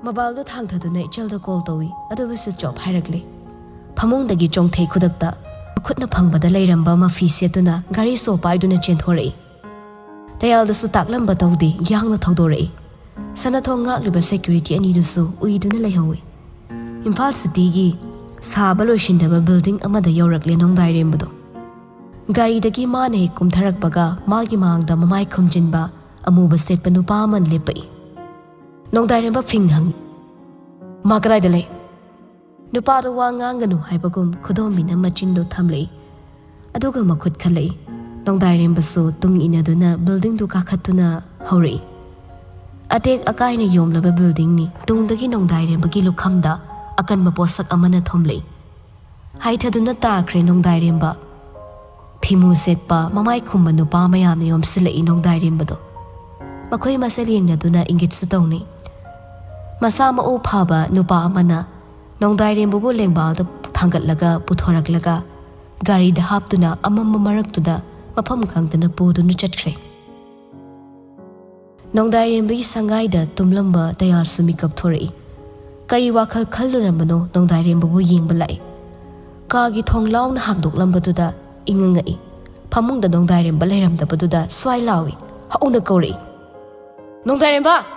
ꯃꯣꯕꯥꯏꯜꯗꯨ ꯊꯥꯡꯊꯗꯨꯅ ꯏꯆꯜꯗ ꯀꯣꯜ ꯇꯧꯏ, ꯑꯗꯨꯕꯨ switch off ꯍꯥꯏꯔꯛꯂꯦ꯫ ꯐꯃꯨꯡꯗꯒꯤ ꯆꯣꯡꯊꯩ ꯈꯨꯗꯛꯇ ꯈꯨꯠꯅ ꯐꯪꯕꯗ ꯂꯩꯔꯝꯕ ꯃꯐꯤ ꯁꯦꯠꯇꯨꯅ ꯒꯥꯔꯤ ꯁꯣ ꯄꯥꯏꯗꯨꯅ ꯆꯦꯟꯊꯣꯔꯛꯏ꯫ ꯇꯌꯥꯜꯗꯁꯨ ꯇꯥꯛꯂꯝꯕ ꯇꯧꯗꯦ, ꯌꯥꯡꯅ ꯊꯧꯗꯣꯔꯛꯏ꯫ ꯁꯅꯥꯊꯣꯡ ꯉꯥꯛꯂꯤꯕ security ꯑꯅꯤꯗꯨꯁꯨ ꯎꯏꯗꯨꯅ ꯂꯩꯍꯧꯏ꯫ ꯏꯝꯐꯥꯜ cityꯒꯤ ꯁꯥꯕ ꯂꯣꯏꯁꯤꯟꯗꯕ building ꯑꯃꯗ ꯌꯧꯔꯛꯂꯦ ꯅꯣꯡꯗꯥꯏꯔꯦꯝꯕꯗꯣ꯫ ꯒꯥꯔꯤꯗꯒꯤ ꯃꯥꯅ ꯍꯦꯛ ꯀꯨꯝꯊꯔꯛꯄꯒ ꯃꯥꯒꯤ ꯃꯥꯡꯗ ꯃꯃꯥꯏ ꯈꯨꯝꯖꯤꯟꯕ ꯑꯃꯨꯕ ꯁꯦꯠꯄ ꯅꯨꯄꯥ ꯑꯃ ꯂꯦꯞꯄꯛꯏ꯫ ꯅꯣꯡꯗꯥꯏꯔꯦꯝꯕ ꯐꯤꯡ ꯍꯪꯉꯤ, "ꯃꯥ ꯀꯗꯥꯏꯗ ꯂꯩ?" ꯅꯨꯄꯥꯗꯣ ꯋꯥ ꯉꯥꯡꯒꯅꯨ ꯍꯥꯏꯕꯒꯨꯝ ꯈꯨꯗꯣꯝꯕꯤꯅ ꯃꯆꯤꯟꯗꯣ ꯊꯝꯂꯛꯏ꯫ ꯑꯗꯨꯒ ꯃꯈꯨꯠ ꯈꯜꯂꯛꯏ꯫ ꯅꯣꯡꯗꯥꯏꯔꯦꯝꯕꯁꯨ ꯇꯨꯡ ꯏꯟꯅꯗꯨꯅ buildingꯗꯨ ꯀꯥꯈꯠꯇꯨꯅ ꯍꯧꯔꯛꯏ꯫ ꯑꯇꯦꯛ ꯑꯀꯥꯏꯅ ꯌꯣꯝꯂꯕ buildingꯅꯤ꯫ ꯇꯨꯡꯗꯒꯤ ꯅꯣꯡꯗꯥꯏꯔꯦꯝꯕꯒꯤ ꯂꯨꯈꯝꯗ ꯑꯀꯟꯕ ꯄꯣꯠꯁꯛ ꯑꯃꯅ ꯊꯣꯝꯂꯛꯏ꯫ ꯍꯥꯏꯊꯗꯨꯅ ꯇꯥꯈ꯭ꯔꯦ ꯅꯣꯡꯗꯥꯏꯔꯦꯝꯕ꯫ ꯐꯤꯃꯨ ꯁꯦꯠꯄ, ꯃꯃꯥꯏ ꯈꯨꯝꯕ ꯅꯨꯄꯥ ꯃꯌꯥꯝꯅ ꯌꯣꯝꯁꯤꯜꯂꯛꯏ ꯅꯣꯡꯗꯥꯏꯔꯦꯝꯕꯗꯣ꯫ ꯃꯈꯣꯏ ꯃꯁꯦꯜ ꯌꯦꯡꯅꯗꯨꯅ ꯏꯪꯒꯤꯠꯁꯨ ꯇꯧꯅꯩ꯫ ꯃꯁꯥ ꯃꯎ ꯐꯕ ꯅꯨꯄꯥ ꯑꯃꯅ ꯅꯣꯡꯗꯥꯏꯔꯦꯝꯕꯕꯨ ꯂꯦꯡꯕꯥꯜꯗ ꯊꯥꯡꯒꯠꯂꯒ ꯄꯨꯊꯣꯔꯛꯂꯒ ꯒꯥꯔꯤꯗ ꯍꯥꯞꯇꯨꯅ ꯑꯃꯝꯕ ꯃꯔꯛꯇꯨꯗ ꯃꯐꯝ ꯈꯪꯗꯅ ꯄꯨꯗꯨꯅ ꯆꯠꯈ꯭ꯔꯦ꯫ ꯅꯣꯡꯗꯥꯏꯔꯦꯝꯕꯒꯤ ꯁꯪꯒꯥꯏꯗ ꯇꯨꯝꯂꯝꯕ ꯗꯌꯥꯜꯁꯨ ꯃꯤꯀꯞ ꯊꯣꯔꯛꯏ꯫ ꯀꯔꯤ ꯋꯥꯈꯜ ꯈꯜꯂꯨꯔꯝꯕꯅꯣ ꯅꯣꯡꯗꯥꯏꯔꯦꯝꯕꯕꯨ ꯌꯦꯡꯕ ꯂꯥꯛꯏ꯫ ꯀꯥꯒꯤ ꯊꯣꯡ ꯂꯥꯎꯅ ꯍꯥꯡꯗꯣꯛꯂꯝꯕꯗꯨꯗ ꯏꯉꯛ ꯉꯛꯏ꯫ ꯐꯃꯨꯡꯗ ꯅꯣꯡꯗꯥꯏꯔꯦꯝꯕ ꯂꯩꯔꯝꯗꯕꯗꯨꯗ ꯁ꯭ꯋꯥꯏ ꯂꯥꯎꯏ, ꯍꯧꯅ ꯀꯧꯔꯛꯏ, "ꯅꯣꯡꯗꯥꯏꯔꯦꯝꯕ!"